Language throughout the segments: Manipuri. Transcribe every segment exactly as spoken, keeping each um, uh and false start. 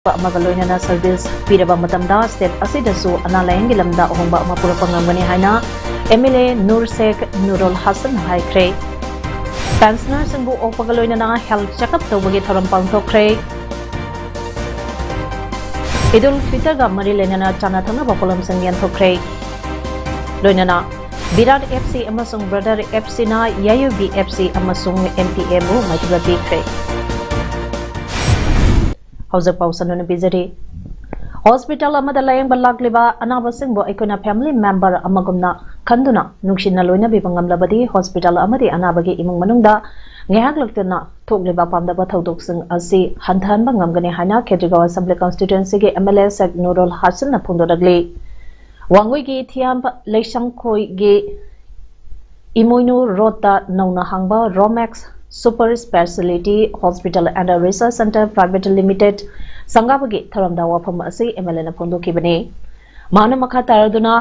ꯑꯃꯒ ꯂꯣꯏꯅꯅ ꯁꯔꯚꯤꯁ ꯄꯤꯔꯕ ꯃꯇꯝꯗ ꯁ꯭ꯇꯦꯠ ꯑꯁꯤꯗꯁꯨ ꯑꯅꯥ ꯂꯥꯌꯦꯡꯒꯤ ꯂꯝꯗ ꯑꯍꯣꯡꯕ ꯑꯃ ꯄꯨꯔꯛꯄ ꯉꯝꯒꯅꯤ ꯍꯥꯏꯅ ꯑꯦꯝ ꯑꯦꯜ ꯑꯦ ꯅꯨꯔ ꯁꯦꯈ ꯅꯨꯔꯨꯜ ꯍꯁꯟꯅ ꯍꯥꯏꯈ꯭ꯔꯦ꯫ ꯄꯦꯟꯁꯅꯔꯁꯤꯡꯕꯨ ꯑꯣꯛꯄꯒ ꯂꯣꯏꯅꯅ ꯍꯦꯜꯊ ꯆꯦꯛꯑꯞ ꯇꯧꯕꯒꯤ ꯊꯧꯔꯝ ꯄꯥꯡꯊꯣꯛꯈ꯭ꯔꯦ꯫ ꯏꯗꯨꯜ ꯐꯤꯇꯔꯒ ꯃꯔꯤ ꯂꯩꯅꯅ ꯆꯥꯅ ꯊꯛꯅꯕ ꯄꯣꯠꯂꯝꯁꯤꯡ ꯌꯦꯟꯊꯣꯛꯈ꯭ꯔꯦ꯫ ꯂꯣꯏꯅꯅ ꯕꯤꯔꯥꯠ ꯑꯦꯐ ꯁꯤ ꯑꯃꯁꯨꯡ ꯕ꯭ꯔꯗꯔ ꯑꯦꯐ ꯁꯤꯅ ꯌꯥꯏꯌꯨꯕꯤ ꯑꯦꯐ ꯁꯤ ꯑꯃꯁꯨꯡ ꯑꯦꯝ ꯄꯤ ꯑꯦꯕꯨ ꯃꯥꯏꯊꯤꯕ ꯄꯤꯈ꯭ꯔꯦ꯫ ꯍꯧꯖꯤꯛ ꯄꯥꯎ ꯁꯟꯗꯣꯛꯅ ꯄꯤꯖꯔꯤ꯫ ꯍꯣꯁꯄꯤꯇꯥꯜ ꯑꯃꯗ ꯂꯥꯌꯦꯡꯕ ꯂꯥꯛꯂꯤꯕ ꯑꯅꯥꯕꯁꯤꯡꯕꯨ ꯑꯩꯈꯣꯏꯅ ꯐꯦꯃꯤꯂꯤ ꯃꯦꯝꯕꯔ ꯑꯃꯒꯨꯝꯅ ꯈꯟꯗꯨꯅ ꯅꯨꯡꯁꯤꯅ ꯂꯣꯏꯅꯕꯤꯕ ꯉꯝꯂꯕꯗꯤ ꯍꯣꯁꯄꯤꯇꯥꯜ ꯑꯃꯗꯤ ꯑꯅꯥꯕꯒꯤ ꯏꯃꯨꯡ ꯃꯅꯨꯡꯗ ꯉꯥꯏꯍꯥꯛ ꯂꯩꯇꯅ ꯊꯣꯛꯂꯤꯕ ꯄꯥꯝꯗꯕ ꯊꯧꯗꯣꯛꯁꯤꯡ ꯑꯁꯤ ꯍꯟꯊꯍꯟꯕ ꯉꯝꯒꯅꯤ ꯍꯥꯏꯅ ꯈꯦꯇ꯭ꯔꯤꯒꯥꯎ ꯑꯦꯁꯦꯝꯕ꯭ꯂꯤ ꯀꯟꯁꯇꯤꯇ꯭ꯋꯦꯟꯁꯤꯒꯤ M L A Sheikh Nurul ꯍꯥꯁꯟꯅ ꯐꯣꯡꯗꯣꯔꯛꯂꯤ꯫ ꯋꯥꯡꯒꯣꯏꯒꯤ ꯊꯤꯌꯥꯝ ꯂꯩꯁꯪꯈꯣꯏꯒꯤ ꯏꯃꯣꯏꯅꯨ ꯔꯣꯗꯇ ꯅꯧꯅ ꯍꯥꯡꯕ Romex super speciality hospital and research centre private limited ꯁꯪꯒꯥꯕꯒꯤ ꯊꯧꯔꯝꯗ ꯋꯥꯐꯝ ꯑꯁꯤ ꯑꯦꯝ ꯑꯦꯜ ꯑꯦꯅ ꯐꯣꯡꯗꯣꯛꯈꯤꯕꯅꯤ꯫ ꯃꯥꯅ ꯃꯈꯥ ꯇꯥꯔꯗꯨꯅ,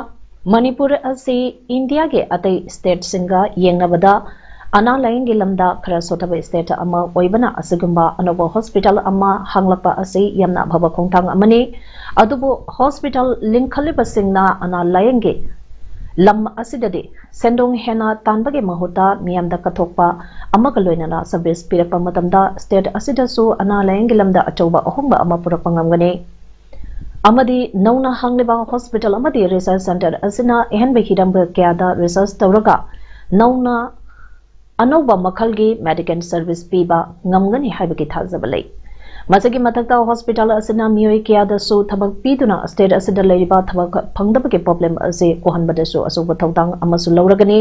ꯃꯅꯤꯄꯨꯔ ꯑꯁꯤ ꯏꯟꯗꯤꯌꯥꯒꯤ ꯑꯇꯩ ꯁ꯭ꯇꯦꯠꯁꯤꯡꯒ ꯌꯦꯡꯅꯕꯗ ꯑꯅꯥ ꯂꯥꯌꯦꯡꯒꯤ ꯂꯝꯗ ꯈꯔ ꯁꯣꯠꯊꯕ ꯁ꯭ꯇꯦꯠ ꯑꯃ ꯑꯣꯏꯕꯅ ꯑꯁꯤꯒꯨꯝꯕ ꯑꯅꯧꯕ ꯍꯣꯁꯄꯤꯇꯥꯜ ꯑꯃ ꯍꯥꯡꯂꯛꯄ ꯑꯁꯤ ꯌꯥꯝꯅ ꯑꯐꯕ ꯈꯣꯡꯊꯥꯡ ꯑꯃꯅꯤ꯫ ꯑꯗꯨꯕꯨ ꯍꯣꯁꯄꯤꯇꯥꯜ ꯂꯤꯡꯈꯠꯂꯤꯕꯁꯤꯡꯅ ꯑꯅꯥ ꯂꯥꯌꯦꯡꯒꯤ ꯂꯝ ꯑꯁꯤꯗꯗꯤ ꯁꯦꯟꯗꯣꯡ ꯍꯦꯟꯅ ꯇꯥꯟꯕꯒꯤ ꯃꯍꯨꯠꯇ ꯃꯤꯌꯥꯝꯗ ꯀꯠꯊꯣꯛꯄ ꯑꯃꯒ ꯂꯣꯏꯅꯅ ꯁꯔꯚꯤꯁ ꯄꯤꯔꯛꯄ ꯃꯇꯝꯗ ꯁ꯭ꯇꯦꯠ ꯑꯁꯤꯗꯁꯨ ꯑꯅꯥ ꯂꯥꯌꯦꯡꯒꯤ ꯂꯝꯗ ꯑꯆꯧꯕ ꯑꯍꯣꯡꯕ ꯑꯃ ꯄꯨꯔꯛꯄ ꯉꯝꯒꯅꯤ꯫ ꯑꯃꯗꯤ ꯅꯧꯅ ꯍꯥꯡꯂꯤꯕ ꯍꯣꯁꯄꯤꯇꯥꯜ ꯑꯃꯗꯤ ꯔꯤꯁꯔꯆ ꯁꯦꯟꯇꯔ ꯑꯁꯤꯅ ꯑꯍꯦꯟꯕ ꯍꯤꯔꯝ ꯀꯌꯥꯗ ꯔꯤꯁꯔꯆ ꯇꯧꯔꯒ ꯅꯧꯅ ꯑꯅꯧꯕ ꯃꯈꯜꯒꯤ ꯃꯦꯗꯤꯀꯦꯜ ꯁꯔꯚꯤꯁ ꯄꯤꯕ ꯉꯝꯒꯅꯤ ꯍꯥꯏꯕꯒꯤ ꯊꯥꯖꯕ ꯂꯩ꯫ ꯃꯁꯤꯒꯤ ꯃꯊꯛꯇ ꯍꯣꯁꯄꯤꯇꯥꯜ ꯑꯁꯤꯅ ꯃꯤꯑꯣꯏ ꯀꯌꯥꯗꯁꯨ ꯊꯕꯛ ꯄꯤꯗꯨꯅ ꯁ꯭ꯇꯦꯠ ꯑꯁꯤꯗ ꯂꯩꯔꯤꯕ ꯊꯕꯛ ꯐꯪꯗꯕꯒꯤ ꯄ꯭ꯔꯣꯕ꯭ꯂꯦꯝ ꯑꯁꯤ ꯀꯣꯛꯍꯟꯕꯗꯁꯨ ꯑꯆꯧꯕ ꯊꯧꯗꯥꯡ ꯑꯃꯁꯨ ꯂꯧꯔꯒꯅꯤ꯫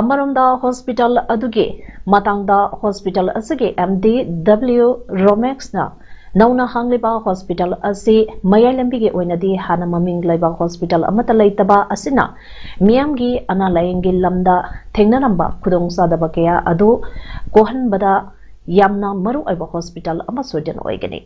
ꯑꯃꯔꯣꯝꯗ ꯍꯣꯁꯄꯤꯇꯥꯜ ꯑꯗꯨꯒꯤ ꯃꯇꯥꯡꯗ ꯍꯣꯁꯄꯤꯇꯥꯜ ꯑꯁꯤꯒꯤ ꯑꯦꯝ ꯗꯤ ꯗꯕ꯭ꯂꯤꯎ ꯔꯣꯃꯦꯛꯁꯅ ꯅꯧꯅ ꯍꯥꯡꯂꯤꯕ ꯍꯣꯁꯄꯤꯇꯥꯜ ꯑꯁꯤ ꯃꯌꯥꯏ ꯂꯝꯕꯤꯒꯤ ꯑꯣꯏꯅꯗꯤ ꯍꯥꯟꯅ ꯃꯃꯤꯡ ꯂꯩꯕ ꯍꯣꯁꯄꯤꯇꯥꯜ ꯑꯃꯠꯇ ꯂꯩꯇꯕ ꯑꯁꯤꯅ ꯃꯤꯌꯥꯝꯒꯤ ꯑꯅꯥ ꯂꯥꯌꯦꯡꯒꯤ ꯂꯝꯗ ꯊꯦꯡꯅꯔꯝꯕ ꯈꯨꯗꯣꯡꯆꯥꯗꯕ ꯀꯌꯥ ꯑꯗꯨ ꯀꯣꯛꯍꯟꯕꯗ ꯌꯥꯝꯅ ꯃꯔꯨꯑꯣꯏꯕ ꯍꯣꯁꯄꯤꯇꯥꯜ ꯑꯃ ꯁꯣꯏꯗꯅ ꯑꯣꯏꯒꯅꯤ꯫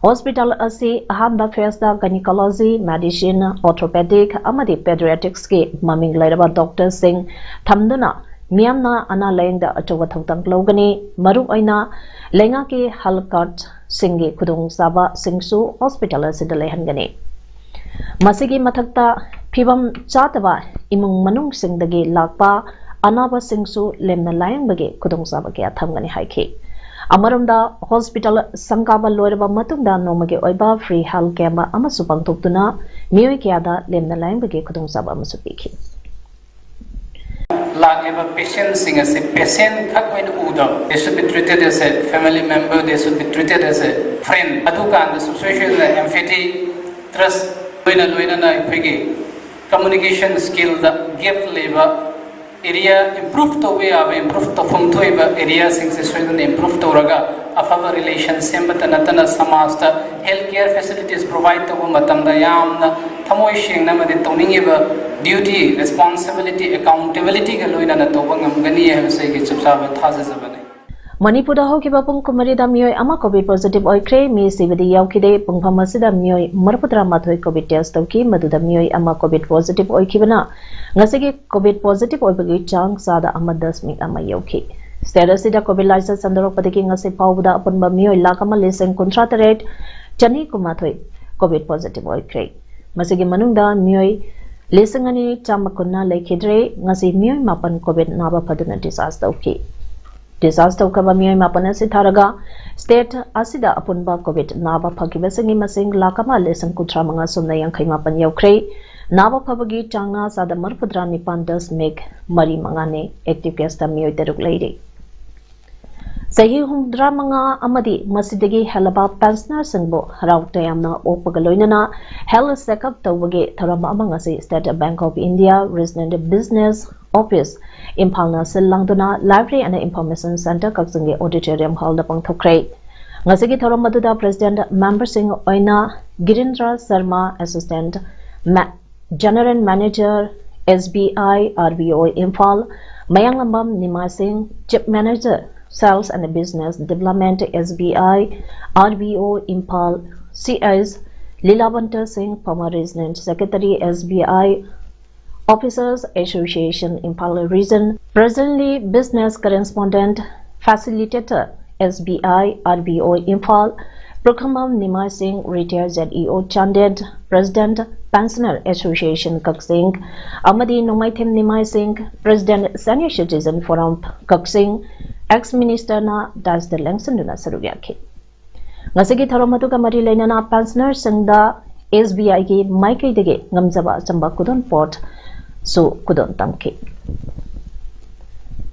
ꯍꯣꯁꯄꯤꯇꯥꯜ ꯑꯁꯤ ꯑꯍꯥꯟꯕ ꯐꯦꯖꯇ ꯒꯥꯏꯅꯤꯀꯣꯂꯣꯖꯤ, ꯃꯦꯗꯤꯁꯤꯟ, ꯑꯣꯔꯊꯣꯄꯦꯗꯤꯛ ꯑꯃꯗꯤ ꯄꯦꯗꯤꯌꯥꯇ꯭ꯔꯤꯛꯁꯀꯤ ꯃꯃꯤꯡ ꯂꯩꯔꯕ ꯗꯣꯛꯇꯔꯁꯤꯡ ꯊꯝꯗꯨꯅ ꯃꯤꯌꯥꯝꯅ ꯑꯅꯥ ꯂꯥꯌꯦꯡꯗ ꯑꯆꯧꯕ ꯊꯧꯗꯥꯡ ꯂꯧꯒꯅꯤ꯫ ꯃꯔꯨꯑꯣꯏꯅ ꯂꯩꯉꯥꯛꯀꯤ health cardꯁꯤꯡꯒꯤ ꯈꯨꯗꯣꯡꯆꯥꯕꯁꯤꯡꯁꯨ hospital ꯑꯁꯤꯗ ꯂꯩꯍꯟꯒꯅꯤ꯫ ꯃꯁꯤꯒꯤ ꯃꯊꯛꯇ ꯐꯤꯕꯝ ꯆꯥꯗꯕ ꯏꯃꯨꯡ ꯃꯅꯨꯡꯁꯤꯡꯗꯒꯤ ꯂꯥꯛꯄ ꯑꯅꯥꯕꯁꯤꯡꯁꯨ ꯂꯦꯝꯅ ꯂꯥꯌꯦꯡꯕꯒꯤ ꯈꯨꯗꯣꯡꯆꯥꯕ ꯀꯌꯥ ꯊꯝꯒꯅꯤ ꯍꯥꯏꯈꯤ꯫ ꯑꯃꯔꯣꯝꯗ hospital ꯁꯪꯒꯥꯕ ꯂꯣꯏꯔꯕ ꯃꯇꯨꯡꯗ ꯅꯣꯡꯃꯒꯤ ꯑꯣꯏꯕ free health camp ꯑꯃꯁꯨ ꯄꯥꯡꯊꯣꯛꯇꯨꯅ ꯃꯤꯑꯣꯏ ꯀꯌꯥꯗ ꯂꯦꯝꯅ ꯂꯥꯌꯦꯡꯕꯒꯤ ꯈꯨꯗꯣꯡꯆꯥꯕ ꯑꯃꯁꯨ ꯄꯤꯈꯤ꯫ ꯂꯥꯛꯂꯤꯕ patientꯁꯤꯡ ꯑꯁꯤ patient ꯈꯛ ꯑꯣꯏꯅ ꯎꯗꯕ, they should be treated as a family member, they should be treated as a friend꯫ ꯑꯗꯨꯀꯥꯟꯗ socialꯅ empathy, trust ꯂꯣꯏꯅ ꯂꯣꯏꯅꯅ ꯑꯩꯈꯣꯏꯒꯤ communication skillꯗ gap ꯂꯩꯕ area improve ꯇꯧꯕ ꯌꯥꯕ, improve ꯇꯧꯐꯝ ꯊꯣꯛꯏꯕ areaꯁꯤꯡꯁꯦ ꯁꯣꯏꯗꯅ improve ꯇꯧꯔꯒ ꯑꯐꯕ relation ꯁꯦꯝꯕꯇ ꯅꯠꯇꯅ ꯁꯃꯥꯖꯇ health care facilities provide ꯇꯧꯕ ꯃꯇꯝꯗ ꯌꯥꯝꯅ ꯊꯃꯣꯏ ꯁꯦꯡꯅ ꯑꯃꯗꯤ ꯇꯧꯅꯤꯡꯉꯤꯕ duty, responsibility, accountabilityꯒ ꯂꯣꯏꯅꯅ ꯇꯧꯕ ꯉꯝꯒꯅꯤ ꯍꯥꯏꯕꯁꯦ ꯑꯩꯒꯤ ꯆꯞ ꯆꯥꯕ ꯊꯥꯖꯖꯕꯅꯤ꯫ ꯃꯅꯤꯄꯨꯔꯗ ꯍꯧꯈꯤꯕ ꯄꯨꯡ ꯀꯨꯟꯃꯔꯤꯗ ꯃꯤꯑꯣꯏ ꯑꯃ COVID positive ꯑꯣꯏꯈ꯭ꯔꯦ꯫ ꯃꯤ ꯁꯤꯕꯗꯤ ꯌꯥꯎꯈꯤꯗꯦ꯫ ꯄꯨꯡꯐꯝ ꯑꯁꯤꯗ ꯃꯤꯑꯣꯏ ꯃꯔꯤꯐꯨꯇꯔꯥꯃꯥꯊꯣꯏ COVID test ꯇꯧꯈꯤ꯫ ꯃꯗꯨꯗ ꯃꯤꯑꯣꯏ ꯑꯃ COVID positive ꯑꯣꯏꯈꯤꯕꯅ ꯉꯁꯤꯒꯤ COVID positive ꯑꯣꯏꯕꯒꯤ ꯆꯥꯡ ꯆꯥꯗ ꯑꯃ ꯗꯁꯃꯤꯛ ꯑꯃ ꯌꯧꯈꯤ꯫ State ꯑꯁꯤꯗ COVID ꯂꯥꯏꯆꯠ ꯁꯟꯗꯣꯔꯛꯄꯗꯒꯤ ꯉꯁꯤ ꯐꯥꯎꯕꯗ ꯑꯄꯨꯟꯕ ꯃꯤꯑꯣꯏ ꯂꯥꯈ ꯑꯃ ꯂꯤꯁꯤꯡ ꯀꯨꯟꯊ꯭ꯔꯥ ꯇꯔꯦꯠ ꯆꯅꯤ ꯀꯨꯟꯃꯥꯊꯣꯏ COVID positive ꯑꯣꯏꯈ꯭ꯔꯦ꯫ ꯃꯁꯤꯒꯤ ꯃꯅꯨꯡꯗ ꯃꯤꯑꯣꯏ ꯂꯤꯁꯤꯡ ꯑꯅꯤ ꯆꯥꯝꯃ ꯀꯨꯟꯅ ꯂꯩꯈꯤꯗ꯭ꯔꯦ꯫ ꯉꯁꯤ ꯃꯤꯑꯣꯏ ꯃꯥꯄꯟ COVID ꯅꯥꯕ ꯐꯗꯨꯅ discharge ꯇꯧꯈꯤ꯫ Discharge ꯇꯧꯈ꯭ꯔꯕ ꯃꯤꯑꯣꯏ ꯃꯥꯄꯟ ꯑꯁꯤ ꯊꯥꯔꯒ state ꯑꯁꯤꯗ ꯑꯄꯨꯟꯕ COVID ꯅꯥꯕ ꯐꯈꯤꯕꯁꯤꯡꯒꯤ ꯃꯁꯤꯡ ꯂꯥꯈ ꯑꯃ ꯂꯤꯁꯤꯡ ꯀꯨꯟꯊ꯭ꯔꯥ ꯃꯉꯥ ꯁꯨꯞꯅ ꯌꯥꯡꯈꯩ ꯃꯥꯄꯟ ꯌꯧꯈ꯭ꯔꯦ꯫ ꯅꯥꯕ ꯐꯕꯒꯤ ꯆꯥꯡꯅ ꯆꯥꯗ ꯃꯔꯤꯐꯨꯇꯔꯥ ꯅꯤꯄꯥꯟ ꯗꯁꯃꯤꯛ ꯃꯔꯤ ꯃꯉꯥꯅꯤ꯫ Active caseꯇ ꯃꯤꯑꯣꯏ ꯇꯔꯨꯛ ꯂꯩꯔꯤ꯫ ꯆꯍꯤ ꯍꯨꯝꯐꯨꯇꯔꯥ ꯃꯉꯥ ꯑꯃꯗꯤ ꯃꯁꯤꯗꯒꯤ ꯍꯦꯜꯂꯕ pensionerꯁꯤꯡꯕꯨ ꯍꯔꯥꯎ ꯇꯌꯥꯝꯅ ꯑꯣꯛꯄꯒ ꯂꯣꯏꯅꯅ health checkup ꯇꯧꯕꯒꯤ ꯊꯧꯔꯝ ꯑꯃ ꯉꯁꯤ State Bank of India Regional Business Office ꯏꯝꯐꯥꯜꯅ ꯁꯤꯜ ꯂꯥꯡꯗꯨꯅ Library and Information Centre ꯀꯛꯆꯤꯡꯒꯤ auditorium hallꯗ ꯄꯥꯡꯊꯣꯛꯈ꯭ꯔꯦ꯫ ꯉꯁꯤꯒꯤ ꯊꯧꯔꯝ ꯑꯗꯨꯗ president memberꯁꯤꯡ ꯑꯣꯏꯅ ꯒꯤꯔꯤꯟꯗ꯭ꯔ Sharma, assistant ma-, general manager, S B I R B O Imphal, ꯃꯌꯥꯡꯂꯝꯕꯝ ꯅꯤꯃꯥ ꯁꯤꯡ, chief manager, sales and business development, S B I R B O Imphal, C S ꯂꯤꯂꯥꯕꯟꯇ ꯁꯤꯡ, former regional secretary, S B I Officers Association Imphal Region, presently Business Correspondent Facilitator, S B I R B O Imphal, Prukhambam Nimai Singh, Retired Z E O Chandel, President Pensioner Association Kakching, ꯑꯃꯗꯤ ꯅꯣꯡꯃꯥꯏꯊꯦꯝ ꯅꯤꯃꯥꯏ ꯁꯤꯡ, President Senior Citizen Forum Kakching, ex Minister ꯅ ꯗꯥꯏꯁꯇ ꯂꯦꯡꯁꯤꯟꯗꯨꯅ ꯁꯔꯨꯛ ꯌꯥꯈꯤ꯫ ꯉꯁꯤꯒꯤ ꯊꯧꯔꯝ ꯑꯗꯨꯒ ꯃꯔꯤ ꯂꯩꯅꯅ ꯄꯦꯟꯁꯅꯔꯁꯤꯡꯗ ꯑꯦꯁ ꯕꯤ ꯑꯥꯏꯒꯤ ꯃꯥꯏꯀꯩꯗꯒꯤ ꯉꯝꯖꯕ ꯑꯆꯝꯕ ꯈꯨꯗꯣꯜ ꯄꯣꯠꯁꯨ ꯈꯨꯗꯣꯜ ꯇꯝꯈꯤ꯫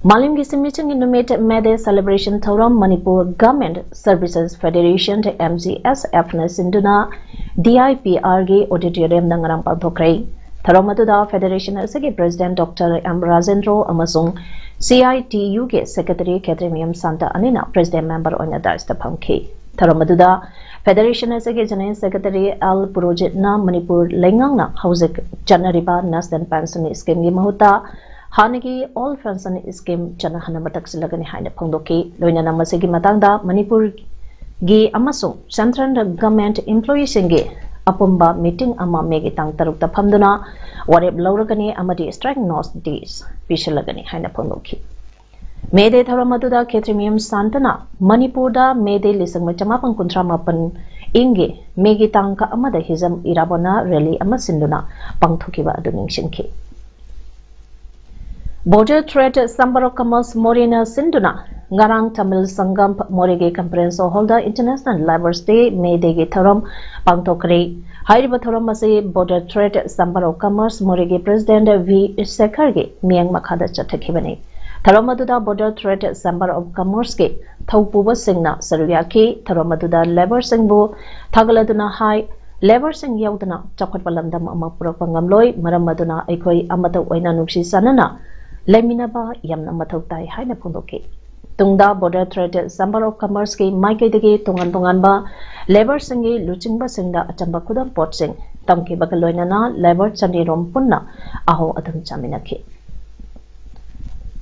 ꯃꯥꯂꯦꯝꯒꯤ ꯁꯤꯟꯃꯤꯁꯤꯡꯒꯤ ꯅꯨꯃꯤꯠ May Day celebration ꯊꯧꯔꯝ Manipur Government Services Federation, M G S F ꯅ ꯁꯤꯟꯗꯨꯅ D I P R ꯒꯤ auditorium ꯗ ꯉꯔꯥꯡ ꯄꯥꯡꯊꯣꯛꯈ꯭ꯔꯦ꯫ ꯊꯧꯔꯝ ꯑꯗꯨꯗ Federation ꯑꯁꯤꯒꯤ President Doctor M Rajendra ꯑꯃꯁꯨꯡ C I T U ꯒꯤ Secretary ꯈꯦꯇ꯭ꯔꯤꯃꯌꯨꯝ ꯁꯥꯟꯇ ꯑꯅꯤꯅ President Member ꯑꯣꯏꯅ ꯗꯥꯏꯁꯇ ꯐꯝꯈꯤ꯫ ꯊꯧꯔꯝ ꯑꯗꯨꯗ Federation ꯑꯁꯤꯒꯤ General Secretary L ꯄꯨꯔꯣꯖꯤꯠꯅ ꯃꯅꯤꯄꯨꯔ ꯂꯩꯉꯥꯛꯅ ꯍꯧꯖꯤꯛ ꯆꯠꯅꯔꯤꯕ National Pension Scheme ꯒꯤ ꯃꯍꯨꯠꯇ ꯍꯥꯟꯅꯒꯤ Old Pension Scheme ꯆꯠꯅꯍꯟꯅꯕ ꯇꯛꯁꯤꯜꯂꯒꯅꯤ ꯍꯥꯏꯅ ꯐꯣꯡꯗꯣꯛꯈꯤ꯫ ꯂꯣꯏꯅꯅ ꯃꯁꯤꯒꯤ ꯃꯇꯥꯡꯗ ꯃꯅꯤꯄꯨꯔꯒꯤ ꯑꯃꯁꯨꯡ Central Government employee ꯁꯤꯡꯒꯤ ꯑꯄꯨꯟꯕ meeting ꯑꯃ May ꯒꯤ ꯇꯥꯡ ꯇꯔꯨꯛꯇ ꯐꯝꯗꯨꯅ ꯋꯥꯔꯦꯞ ꯂꯧꯔꯒꯅꯤ ꯑꯃꯗꯤ strike notice ꯄꯤꯁꯤꯜꯂꯒꯅꯤ ꯍꯥꯏꯅ ꯐꯣꯡꯗꯣꯛꯈꯤ꯫ May Day ꯊꯧꯔꯝ ꯑꯗꯨꯗ ꯈꯦꯇ꯭ꯔꯤꯃꯌꯨꯝ ꯁꯥꯟꯇꯅ ꯃꯅꯤꯄꯨꯔꯗ May Day ꯂꯤꯁꯤꯡ ꯑꯃ ꯆꯃꯥꯄꯟ ꯀꯨꯟꯊ꯭ꯔꯥ ꯃꯥꯄꯟ ꯏꯪꯒꯤ May ꯒꯤ ꯇꯥꯡ ꯑꯃꯗ ꯍꯤꯖꯝ ꯏꯔꯥꯕꯣꯠꯅ rally ꯑꯃ ꯁꯤꯟꯗꯨꯅ ꯄꯥꯡꯊꯣꯛꯈꯤꯕ ꯑꯗꯨ ꯅꯤꯡꯁꯤꯡꯈꯤ꯫ Border Trade Chamber of Commerce ꯃꯣꯔꯦꯅ ꯁꯤꯟꯗꯨꯅ ꯉꯔꯥꯡ ꯇꯥꯃꯤꯜ ꯁꯪꯒꯝ ꯃꯣꯔꯦꯒꯤ Conference Hall ꯗ International Labour's Day, May Day ꯒꯤ ꯊꯧꯔꯝ ꯄꯥꯡꯊꯣꯛꯈ꯭ꯔꯦ꯫ ꯍꯥꯏꯔꯤꯕ ꯊꯧꯔꯝ ꯑꯁꯤ Border Trade Chamber of Commerce ꯃꯣꯔꯦꯒꯤ President V ꯁꯦꯈꯔꯒꯤ ꯃꯤꯠꯌꯦꯡ ꯃꯈꯥꯗ ꯆꯠꯊꯈꯤꯕꯅꯤ꯫ ꯊꯧꯔꯝ ꯑꯗꯨꯗ Border Trade Chamber of Commerce ꯀꯤ ꯊꯧꯄꯨꯕꯁꯤꯡꯅ ꯁꯔꯨꯛ ꯌꯥꯈꯤ꯫ ꯊꯧꯔꯝ ꯑꯗꯨꯗ labour ꯁꯤꯡꯕꯨ ꯊꯥꯒꯠꯂꯗꯨꯅ ꯍꯥꯏ, labour ꯁꯤꯡ ꯌꯥꯎꯗꯅ ꯆꯥꯎꯈꯠꯄ ꯂꯝꯗꯝ ꯑꯃ ꯄꯨꯔꯛꯄ ꯉꯝꯂꯣꯏ꯫ ꯃꯔꯝ ꯑꯗꯨꯅ ꯑꯩꯈꯣꯏ ꯑꯃꯠꯇ ꯑꯣꯏꯅ ꯅꯨꯡꯁꯤ ꯆꯥꯟꯅꯅ ꯂꯩꯃꯤꯟꯅꯕ ꯌꯥꯝꯅ ꯃꯊꯧ ꯇꯥꯏ ꯍꯥꯏꯅ ꯐꯣꯡꯗꯣꯛꯈꯤ꯫ ꯇꯨꯡꯗ Border Trade Chamber of Commerce ꯀꯤ ꯃꯥꯏꯀꯩꯗꯒꯤ ꯇꯣꯉꯥꯟ ꯇꯣꯉꯥꯟꯕ labour ꯁꯤꯡꯒꯤ ꯂꯨꯆꯤꯡꯕꯁꯤꯡꯗ ꯑꯆꯝꯕ ꯈꯨꯗꯣꯜ ꯄꯣꯠꯁꯤꯡ ꯇꯝꯈꯤꯕꯒ ꯂꯣꯏꯅꯅ labour ꯆꯅꯤꯔꯣꯝ ꯄꯨꯟꯅ ꯑꯍꯧ ꯑꯗꯨꯝ ꯆꯥꯃꯤꯟꯅꯈꯤ꯫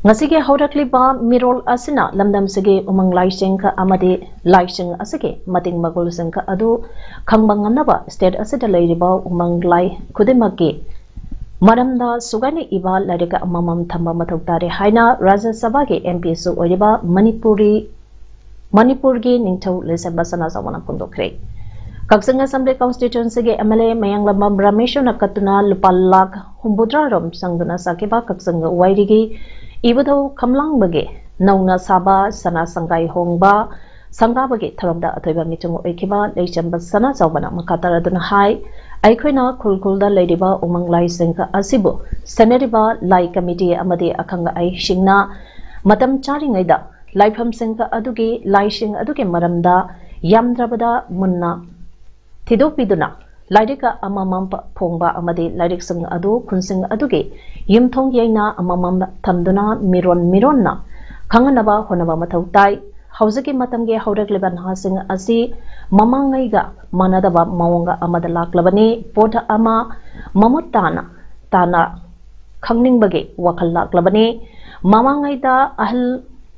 ꯉꯁꯤꯒꯤ ꯍꯧꯔꯛꯂꯤꯕ ꯃꯤꯔꯣꯜ ꯑꯁꯤꯅ ꯂꯝꯗꯝꯁꯤꯒꯤ ꯎꯃꯪ ꯂꯥꯏꯁꯤꯡ ꯑꯃꯗꯤ ꯂꯥꯏꯁꯤꯡ ꯑꯁꯤꯒꯤ ꯃꯇꯤꯛ ꯃꯒꯨꯜꯁꯤꯡ ꯑꯗꯨ ꯈꯪꯕ ꯉꯝꯅꯕ state ꯑꯁꯤꯗ ꯂꯩꯔꯤꯕ ꯎꯃꯪ ꯂꯥꯏ ꯈꯨꯗꯤꯡꯃꯛꯀꯤ ꯃꯔꯝꯗ ꯁꯨꯒꯥꯏꯅ ꯏꯕ ꯂꯥꯏꯔꯤꯛ ꯑꯃꯃꯝ ꯊꯝꯕ ꯃꯊꯧ ꯇꯥꯔꯦ ꯍꯥꯏꯅ ꯔꯥꯖ꯭ꯌ ꯁꯚꯥꯒꯤ M Pꯁꯨ ꯑꯣꯏꯔꯤꯕ ꯃꯅꯤꯄꯨꯔꯤ, ꯃꯅꯤꯄꯨꯔꯒꯤ ꯅꯤꯡꯊꯧ ꯂꯩꯁꯦꯝꯕ ꯁꯅꯥꯖꯥꯎꯕꯅ ꯐꯣꯡꯗꯣꯛꯈ꯭ꯔꯦ꯫ ꯀꯛꯆꯤꯡ Assembly Constituencyꯒꯤ M L A ꯃꯌꯥꯡꯂꯝꯕꯝ ꯔꯥꯃꯦꯁꯣꯔꯅ ꯀꯠꯇꯨꯅ ꯂꯨꯄꯥ ꯂꯥꯈ ꯍꯨꯝꯐꯨꯇꯔꯥ ꯔꯣꯝ ꯆꯪꯗꯨꯅ ꯁꯥꯈꯤꯕ ꯀꯛꯆꯤꯡ ꯋꯥꯏꯔꯤꯒꯤ ꯏꯕꯨꯙꯧ ꯈꯝꯂꯥꯡꯕꯒꯤ ꯅꯧꯅ ꯁꯥꯕ ꯁꯅꯥ ꯁꯪꯒꯥꯏ ꯍꯣꯡꯕ ꯁꯪꯒꯥꯕꯒꯤ ꯊꯧꯔꯝꯗ ꯑꯊꯣꯏꯕ ꯃꯤꯆꯪ ꯑꯣꯏꯈꯤꯕ ꯂꯩꯆꯝꯕ ꯁꯅꯥ ꯆꯥꯎꯕꯅ ꯃꯈꯥ ꯇꯥꯔꯗꯨꯅ ꯍꯥꯏ, ꯑꯩꯈꯣꯏꯅ ꯈꯨꯜ ꯈꯨꯜꯗ ꯂꯩꯔꯤꯕ ꯎꯃꯪ ꯂꯥꯏꯁꯤꯡ ꯑꯁꯤꯕꯨ ꯁꯦꯟꯅꯔꯤꯕ ꯂꯥꯏ ꯀꯃꯤꯇꯤ ꯑꯃꯗꯤ ꯑꯈꯪ ꯑꯍꯩꯁꯤꯡꯅ ꯃꯇꯝ ꯆꯥꯔꯤꯉꯩꯗ ꯂꯥꯏꯐꯝꯁꯤꯡ ꯑꯗꯨꯒꯤ ꯂꯥꯏꯁꯤꯡ ꯑꯗꯨꯒꯤ ꯃꯔꯝꯗ ꯌꯥꯝꯗ꯭ꯔꯕꯗ ꯃꯨꯟꯅ ꯊꯤꯗꯣꯛꯄꯤꯗꯨꯅ ꯂꯥꯏꯔꯤꯛ ꯑꯃꯃꯝ ꯐꯣꯡꯕ ꯑꯃꯗꯤ ꯂꯥꯏꯔꯤꯛꯁꯤꯡ ꯑꯗꯨ ꯈꯨꯟꯁꯤꯡ ꯑꯗꯨꯒꯤ ꯌꯨꯝꯊꯣꯡ ꯌꯩꯅ ꯑꯃꯃꯝ ꯊꯝꯗꯨꯅ ꯃꯤꯔꯣꯟ ꯃꯤꯔꯣꯟꯅ ꯈꯪꯍꯟꯅꯕ ꯍꯣꯠꯅꯕ ꯃꯊꯧ ꯇꯥꯏ꯫ ꯍꯧꯖꯤꯛꯀꯤ ꯃꯇꯝꯒꯤ ꯍꯧꯔꯛꯂꯤꯕ ꯅꯍꯥꯁꯤꯡ ꯑꯁꯤ ꯃꯃꯥꯡꯉꯩꯒ ꯃꯥꯟꯅꯗꯕ ꯃꯑꯣꯡ ꯑꯃꯗ ꯂꯥꯛꯂꯕꯅꯤ꯫ ꯄꯣꯠ ꯑꯃ ꯃꯃꯨꯠ ꯇꯥꯅ, ꯇꯥꯅ ꯈꯪꯅꯤꯡꯕꯒꯤ ꯋꯥꯈꯜ ꯂꯥꯛꯂꯕꯅꯤ꯫ ꯃꯃꯥꯡꯉꯩꯗ ꯑꯍꯜ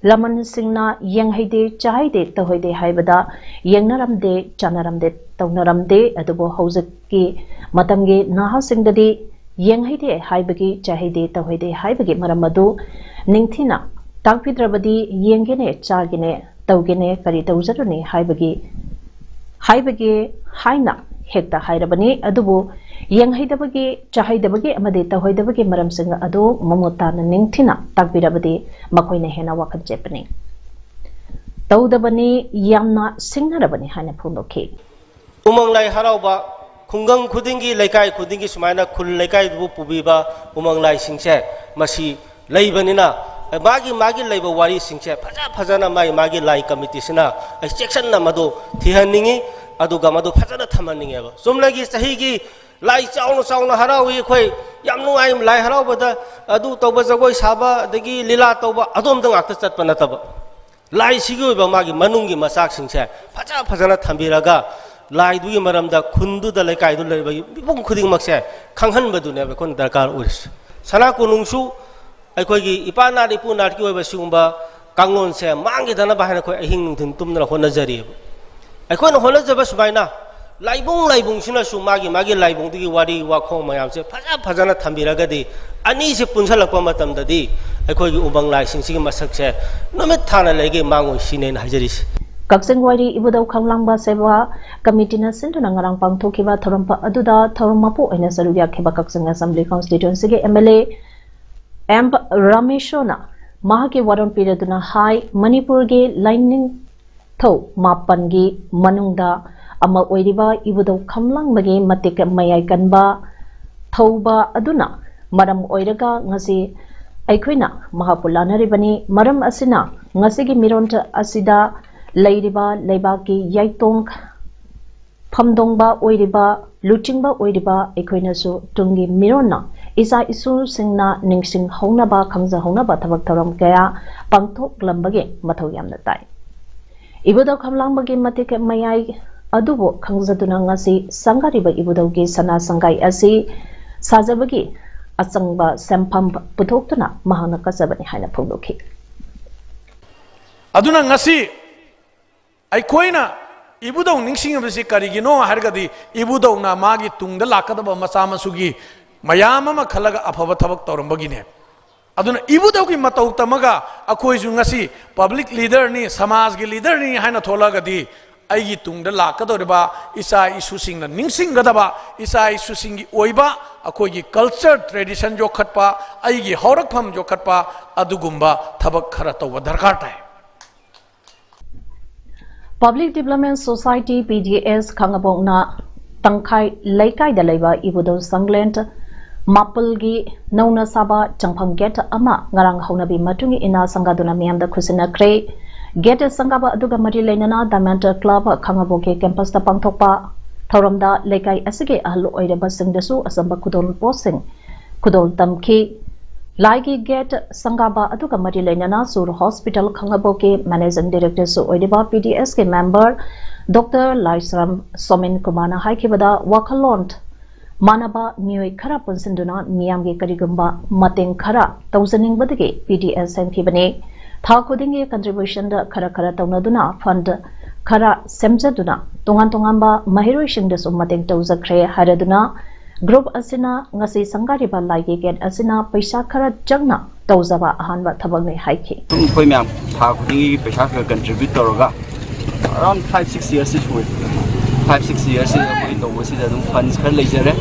ꯂꯃꯟꯁꯤꯡꯅ ꯌꯦꯡꯍꯩꯗꯦ, ꯆꯥꯍꯩꯗꯦ, ꯇꯧꯍꯩꯗꯦ ꯍꯥꯏꯕꯗ ꯌꯦꯡꯅꯔꯝꯗꯦ, ꯆꯥꯅꯔꯝꯗꯦ, ꯇꯧꯅꯔꯝꯗꯦ꯫ ꯑꯗꯨꯕꯨ ꯍꯧꯖꯤꯛꯀꯤ ꯃꯇꯝꯒꯤ ꯅꯍꯥꯁꯤꯡꯗꯗꯤ ꯌꯦꯡꯍꯩꯗꯦ ꯍꯥꯏꯕꯒꯤ, ꯆꯥꯍꯩꯗꯦ, ꯇꯧꯍꯩꯗꯦ ꯍꯥꯏꯕꯒꯤ ꯃꯔꯝ ꯑꯗꯨ ꯅꯤꯡꯊꯤꯅ ꯇꯥꯛꯄꯤꯗ꯭ꯔꯕꯗꯤ ꯌꯦꯡꯒꯦꯅꯦ, ꯆꯥꯒꯦꯅꯦ, ꯇꯧꯒꯦꯅꯦ, ꯀꯔꯤ ꯇꯧꯖꯔꯨꯅꯤ ꯍꯥꯏꯕꯒꯤ, ꯍꯥꯏꯕꯒꯦ ꯍꯥꯏꯅ ꯍꯦꯛꯇ ꯍꯥꯏꯔꯕꯅꯤ꯫ ꯑꯗꯨꯕꯨ ꯌꯦꯡꯍꯩꯗꯕꯒꯤ, ꯆꯥꯍꯩꯗꯕꯒꯤ ꯑꯃꯗꯤ ꯇꯧꯍꯩꯗꯕꯒꯤ ꯃꯔꯝꯁꯤꯡ ꯑꯗꯨ ꯃꯃꯨꯠ ꯇꯥꯅ ꯅꯤꯡꯊꯤꯅ ꯇꯥꯛꯄꯤꯔꯕꯗꯤ ꯃꯈꯣꯏꯅ ꯍꯦꯟꯅ ꯋꯥꯈꯜ ꯆꯦꯠꯄꯅꯤ꯫ ꯇꯧꯗꯕꯅꯤ, ꯌꯥꯝꯅ ꯁꯤꯡꯅꯔꯕꯅꯤ ꯍꯥꯏꯅ ꯐꯣꯡꯗꯣꯛꯈꯤ꯫ ꯎꯃꯪ ꯂꯥꯏ ꯍꯔꯥꯎꯕ ꯈꯨꯡꯒꯪ ꯈꯨꯗꯤꯡꯒꯤ, ꯂꯩꯀꯥꯏ ꯈꯨꯗꯤꯡꯒꯤ ꯁꯨꯃꯥꯏꯅ ꯈꯨꯜ ꯂꯩꯀꯥꯏꯗꯨꯕꯨ ꯄꯨꯕꯤꯕ ꯎꯃꯪ ꯂꯥꯏꯁꯤꯡꯁꯦ ꯃꯁꯤ ꯂꯩꯕꯅꯤꯅ, ꯃꯥꯒꯤ ꯃꯥꯒꯤ ꯂꯩꯕ ꯋꯥꯔꯤꯁꯤꯡꯁꯦ ꯐꯖ ꯐꯖꯅ ꯃꯥꯒꯤ ꯃꯥꯒꯤ ꯂꯥꯏ ꯀꯃꯤꯇꯤꯁꯤꯅ ꯑꯩ ꯆꯦꯛꯁꯤꯟꯅ ꯃꯗꯨ ꯊꯤꯍꯟꯅꯤꯡꯉꯤ, ꯑꯗꯨꯒ ꯃꯗꯨ ꯐꯖꯅ ꯊꯝꯍꯟꯅꯤꯡꯉꯦꯕ꯫ ꯆꯨꯝꯅꯒꯤ ꯆꯍꯤꯒꯤ ꯂꯥꯏ ꯆꯥꯎꯅ ꯆꯥꯎꯅ ꯍꯔꯥꯎꯏ, ꯑꯩꯈꯣꯏ ꯌꯥꯝ ꯅꯨꯡꯉꯥꯏ ꯂꯥꯏ ꯍꯔꯥꯎꯕꯗ, ꯑꯗꯨ ꯇꯧꯕ, ꯖꯒꯣꯏ ꯁꯥꯕ, ꯑꯗꯒꯤ ꯂꯤꯂꯥ ꯇꯧꯕ, ꯑꯗꯣꯝꯗ ꯉꯥꯛꯇ ꯆꯠꯄ ꯅꯠꯇꯕ, ꯂꯥꯏꯁꯤꯒꯤ ꯑꯣꯏꯕ ꯃꯥꯒꯤ ꯃꯅꯨꯡꯒꯤ ꯃꯆꯥꯛꯁꯤꯡꯁꯦ ꯐꯖ ꯐꯖꯅ ꯊꯝꯕꯤꯔꯒ, ꯂꯥꯏꯗꯨꯒꯤ ꯃꯔꯝꯗ ꯈꯨꯟꯗꯨꯗ, ꯂꯩꯀꯥꯏꯗꯨꯗ ꯂꯩꯔꯤꯕ ꯃꯤꯄꯨꯝ ꯈꯨꯗꯤꯡꯃꯛꯁꯦ ꯈꯪꯍꯟꯕꯗꯨꯅꯦꯕ ꯑꯩꯈꯣꯏꯅ ꯗꯔꯀꯥꯔ ꯑꯣꯏꯔꯤꯁꯦ꯫ ꯁꯅꯥ ꯀꯣꯅꯨꯡꯁꯨ ꯑꯩꯈꯣꯏꯒꯤ ꯏꯄꯥ ꯅꯥꯠ ꯏꯄꯨ ꯅꯥꯠꯀꯤ ꯑꯣꯏꯕ ꯁꯤꯒꯨꯝꯕ ꯀꯥꯡꯂꯣꯟꯁꯦ ꯃꯥꯡꯈꯤꯗꯅꯕ ꯍꯥꯏꯅ ꯑꯩꯈꯣꯏ ꯑꯍꯤꯡ ꯅꯨꯡꯊꯤꯜ ꯇꯨꯝꯗꯅ ꯍꯣꯠꯅꯖꯔꯤꯑꯕ꯫ ꯑꯩꯈꯣꯏꯅ ꯍꯣꯠꯅꯖꯕ ꯁꯨꯃꯥꯏꯅ ꯂꯥꯏꯕꯨꯡ ꯂꯥꯏꯕꯨꯡꯁꯤꯅꯁꯨ ꯃꯥꯒꯤ ꯃꯥꯒꯤ ꯂꯥꯏꯕꯨꯡꯗꯨꯒꯤ ꯋꯥꯔꯤ ꯋꯥꯈꯣꯡ ꯃꯌꯥꯝꯁꯦ ꯐꯖ ꯐꯖꯅ ꯊꯝꯕꯤꯔꯒꯗꯤ, ꯑꯅꯤꯁꯦ ꯄꯨꯟꯁꯤꯜꯂꯛꯄ ꯃꯇꯝꯗꯗꯤ ꯑꯩꯈꯣꯏꯒꯤ ꯎꯃꯪ ꯂꯥꯏꯁꯤꯡꯁꯤꯒꯤ ꯃꯁꯛꯁꯦ ꯅꯨꯃꯤꯠ ꯊꯥꯅ ꯂꯩꯒꯩ ꯃꯥꯡꯉꯣꯏ ꯁꯤꯅꯦ ꯑꯩꯅ ꯍꯥꯏꯖꯔꯤꯁꯦ꯫ ꯀꯛꯆꯤꯡ ꯋꯥꯏꯔꯤ ꯏꯕꯨꯙꯧ ꯈꯝꯂꯥꯡꯕ ꯁꯦꯕꯥ ꯀꯃꯤꯇꯤꯅ ꯁꯤꯟꯗꯨꯅ ꯉꯔꯥꯡ ꯄꯥꯡꯊꯣꯛꯈꯤꯕ ꯊꯧꯔꯝ ꯑꯗꯨꯗ ꯊꯧꯔꯝ ꯃꯄꯨ ꯑꯣꯏꯅ ꯁꯔꯨꯛ ꯌꯥꯈꯤꯕ ꯀꯛꯆꯤꯡ ꯑꯦꯁꯦꯝꯕ꯭ꯂꯤ ꯀꯣꯟꯁꯇꯤꯇ꯭ꯋꯦꯟꯁꯤꯒꯤ ꯑꯦꯝ ꯑꯦꯜ ꯑꯦ ꯑꯦꯝ ꯔꯥꯃꯦꯁꯣꯅ ꯃꯍꯥꯛꯀꯤ ꯋꯥꯔꯣꯜ ꯄꯤꯔꯗꯨꯅ ꯍꯥꯏ, ꯃꯅꯤꯄꯨꯔꯒꯤ ꯂꯥꯏꯅꯤꯡꯊꯧ ꯃꯥꯄꯟꯒꯤ ꯃꯅꯨꯡꯗ ꯑꯃ ꯑꯣꯏꯔꯤꯕ ꯏꯕꯨꯙꯧ ꯈꯝꯂꯥꯡꯕꯒꯤ ꯃꯇꯤꯛ ꯃꯌꯥꯏ ꯀꯟꯕ ꯊꯧꯕ ꯑꯗꯨꯅ ꯃꯔꯝ ꯑꯣꯏꯔꯒ ꯉꯁꯤ ꯑꯩꯈꯣꯏꯅ ꯃꯍꯥꯛꯄꯨ ꯂꯥꯟꯅꯔꯤꯕꯅꯤ꯫ ꯃꯔꯝ ꯑꯁꯤꯅ ꯉꯁꯤꯒꯤ ꯃꯤꯔꯣꯟ ꯑꯁꯤꯗ ꯂꯩꯔꯤꯕ ꯂꯩꯕꯥꯛꯀꯤ ꯌꯥꯏꯇꯣꯡ ꯐꯝꯗꯣꯡꯕ ꯑꯣꯏꯔꯤꯕ, ꯂꯨꯆꯤꯡꯕ ꯑꯣꯏꯔꯤꯕ ꯑꯩꯈꯣꯏꯅꯁꯨ ꯇꯨꯡꯒꯤ ꯃꯤꯔꯣꯟꯅ ꯏꯆꯥ ꯏꯁꯨꯁꯤꯡꯅ ꯅꯤꯡꯁꯤꯡꯍꯧꯅꯕ, ꯈꯪꯖꯍꯧꯅꯕ ꯊꯕꯛ ꯊꯧꯔꯝ ꯀꯌꯥ ꯄꯥꯡꯊꯣꯛꯂꯝꯕꯒꯤ ꯃꯊꯧ ꯌꯥꯝꯅ ꯇꯥꯏ꯫ ꯏꯕꯨꯙꯧ ꯈꯝꯂꯥꯡꯕꯒꯤ ꯃꯇꯤꯛ ꯃꯌꯥꯏ ꯑꯗꯨꯕꯨ ꯈꯪꯖꯗꯨꯅ ꯉꯁꯤ ꯁꯪꯒꯥꯔꯤꯕ ꯏꯕꯨꯙꯧꯒꯤ ꯁꯅꯥ ꯁꯪꯒꯥꯏ ꯑꯁꯤ ꯁꯥꯖꯕꯒꯤ ꯑꯆꯪꯕ ꯁꯦꯟꯐꯝ ꯄꯨꯊꯣꯛꯇꯨꯅ ꯃꯍꯥꯛꯅ ꯀꯠꯆꯕꯅꯤ ꯍꯥꯏꯅ ꯐꯣꯡꯗꯣꯛꯈꯤ꯫ ꯑꯗꯨꯅ ꯉꯁꯤ ꯑꯩꯈꯣꯏꯅ ꯏꯕꯨꯙꯧ ꯅꯤꯡꯁꯤꯡꯉꯤꯕꯁꯤ ꯀꯔꯤꯒꯤꯅꯣ ꯍꯥꯏꯔꯒꯗꯤ, ꯏꯕꯨꯙꯧꯅ ꯃꯥꯒꯤ ꯇꯨꯡꯗ ꯂꯥꯛꯀꯗꯕ ꯃꯆꯥ ꯃꯁꯨꯒꯤ ꯃꯌꯥꯝ ꯑꯃ ꯈꯜꯂꯒ ꯑꯐꯕ ꯊꯕꯛ ꯇꯧꯔꯝꯕꯒꯤꯅꯦ꯫ ꯑꯗꯨꯅ ꯏꯕꯨꯙꯧꯒꯤ ꯃꯇꯧ ꯇꯝꯃꯒ ꯑꯩꯈꯣꯏꯁꯨ ꯉꯁꯤ ꯄꯕ꯭ꯂꯤꯛ ꯂꯤꯗꯔꯅꯤ, ꯁꯃꯥꯖꯒꯤ ꯂꯤꯗꯔꯅꯤ ꯍꯥꯏꯅ ꯊꯣꯛꯂꯛꯑꯒꯗꯤ, ꯑꯩꯒꯤ ꯇꯨꯡꯗ ꯂꯥꯛꯀꯗꯧꯔꯤꯕ ꯏꯆꯥ ꯏꯁꯨꯁꯤꯡꯅ ꯅꯤꯡꯁꯤꯡꯒꯗꯕ, ꯏꯆꯥ ꯏꯁꯨꯁꯤꯡꯒꯤ ꯑꯣꯏꯕ ꯑꯩꯈꯣꯏꯒꯤ ꯀꯜꯆꯔ, ꯇ꯭ꯔꯦꯗꯤꯁꯟ ꯌꯣꯛꯈꯠꯄ, ꯑꯩꯒꯤ ꯍꯧꯔꯛꯐꯝ ꯌꯣꯛꯈꯠꯄ, ꯑꯗꯨꯒꯨꯝꯕ ꯊꯕꯛ ꯈꯔ ꯇꯧꯕ ꯗꯔꯀꯥꯔ ꯇꯥꯏ꯫ Public Development Society, P D S, ꯈꯥꯉꯕꯣꯛꯅ ꯇꯪꯈꯥꯏ ꯂꯩꯀꯥꯏꯗ ꯂꯩꯕ ꯏꯕꯨꯙꯧ ꯁꯪꯂꯦꯟ ꯃꯥꯄꯜꯒꯤ ꯅꯧꯅ ꯁꯥꯕ ꯆꯪꯐꯝ ꯒꯦꯠ ꯑꯃ ꯉꯔꯥꯡ ꯍꯧꯅꯕꯤ ꯃꯇꯨꯡ ꯏꯟꯅ ꯁꯪꯒꯥꯗꯨꯅ ꯃꯤꯌꯥꯝꯗ ꯈꯨꯠꯁꯤꯟꯅꯈ꯭ꯔꯦ꯫ ꯒꯦꯠ ꯁꯪꯒꯥꯕ ꯑꯗꯨꯒ ꯃꯔꯤ ꯂꯩꯅꯅ ꯗꯥꯏꯃꯟꯗ ꯀ꯭ꯂꯕ ꯈꯥꯉꯕꯣꯛꯀꯤ ꯀꯦꯝꯄꯁꯇ ꯄꯥꯡꯊꯣꯛꯄ ꯊꯧꯔꯝꯗ ꯂꯩꯀꯥꯏ ꯑꯁꯤꯒꯤ ꯑꯍꯜ ꯑꯣꯏꯔꯕꯁꯤꯡꯗꯁꯨ ꯑꯆꯝꯕ ꯈꯨꯗꯣꯜꯄꯣꯠꯁꯤꯡ ꯈꯨꯗꯣꯜ ꯇꯝꯈꯤ꯫ ꯂꯥꯏꯒꯤ ꯒꯦꯠ ꯁꯪꯒꯥꯕ ꯑꯗꯨꯒ ꯃꯔꯤ ꯂꯩꯅꯅ ꯁꯨꯔ ꯍꯣꯁꯄꯤꯇꯥꯜ ꯈꯥꯉꯕꯣꯛꯀꯤ ꯃꯦꯅꯦꯖꯤꯡ ꯗꯥꯏꯔꯦꯛꯇꯔꯁꯨ ꯑꯣꯏꯔꯤꯕ ꯄꯤ ꯗꯤ ꯑꯦꯁꯀꯤ ꯃꯦꯝꯕꯔ ꯗꯣꯛꯇꯔ ꯂꯥꯏꯁ꯭ꯔꯝ ꯁꯣꯃꯤꯟ ꯀꯨꯃꯥꯔꯅ ꯍꯥꯏꯈꯤꯕꯗ, ꯋꯥꯈꯜꯂꯣꯟ ꯃꯥꯟꯅꯕ ꯃꯤꯑꯣꯏ ꯈꯔ ꯄꯨꯟꯁꯤꯟꯗꯨꯅ ꯃꯤꯌꯥꯝꯒꯤ ꯀꯔꯤꯒꯨꯝꯕ ꯃꯇꯦꯡ ꯈꯔ ꯇꯧꯖꯅꯤꯡꯕꯗꯒꯤ ꯄꯤ ꯗꯤ ꯑꯦꯁ ꯁꯦꯝꯈꯤꯕꯅꯤ꯫ ꯊꯥ ꯈꯨꯗꯤꯡꯒꯤ ꯀꯟꯇ꯭ꯔꯤꯕ꯭ꯌꯨꯁꯟꯗ ꯈꯔ ꯈꯔ ꯇꯧꯅꯗꯨꯅ ꯐꯟꯗ ꯈꯔ ꯁꯦꯝꯖꯗꯨꯅ ꯇꯣꯉꯥꯟ ꯇꯣꯉꯥꯟꯕ ꯃꯍꯩꯔꯣꯏꯁꯤꯡꯗꯁꯨ ꯃꯇꯦꯡ ꯇꯧꯖꯈ꯭ꯔꯦ ꯍꯥꯏꯔꯗꯨꯅ group ꯑꯁꯤꯅ ꯉꯁꯤ ꯁꯪꯒꯥꯔꯤꯕ ꯂꯥꯏꯒꯤ gate ꯑꯁꯤꯅ ꯄꯩꯁꯥ ꯈꯔ ꯆꯪꯅ ꯇꯧꯖꯕ ꯑꯍꯥꯟꯕ ꯊꯕꯛꯅꯤ ꯍꯥꯏꯈꯤ꯫ ꯑꯗꯨꯝ ꯑꯩꯈꯣꯏ ꯃꯌꯥꯝ ꯊꯥ ꯈꯨꯗꯤꯡꯒꯤ ꯄꯩꯁꯥ ꯈꯔ contribute ꯇꯧꯔꯒ around five six years ꯁꯤ ꯁꯨꯔꯦ꯫ Five six years ꯁꯤ ꯑꯩꯈꯣꯏ ꯇꯧꯕꯁꯤꯗ ꯑꯗꯨꯝ funds ꯈꯔ ꯂꯩꯖꯔꯦ꯫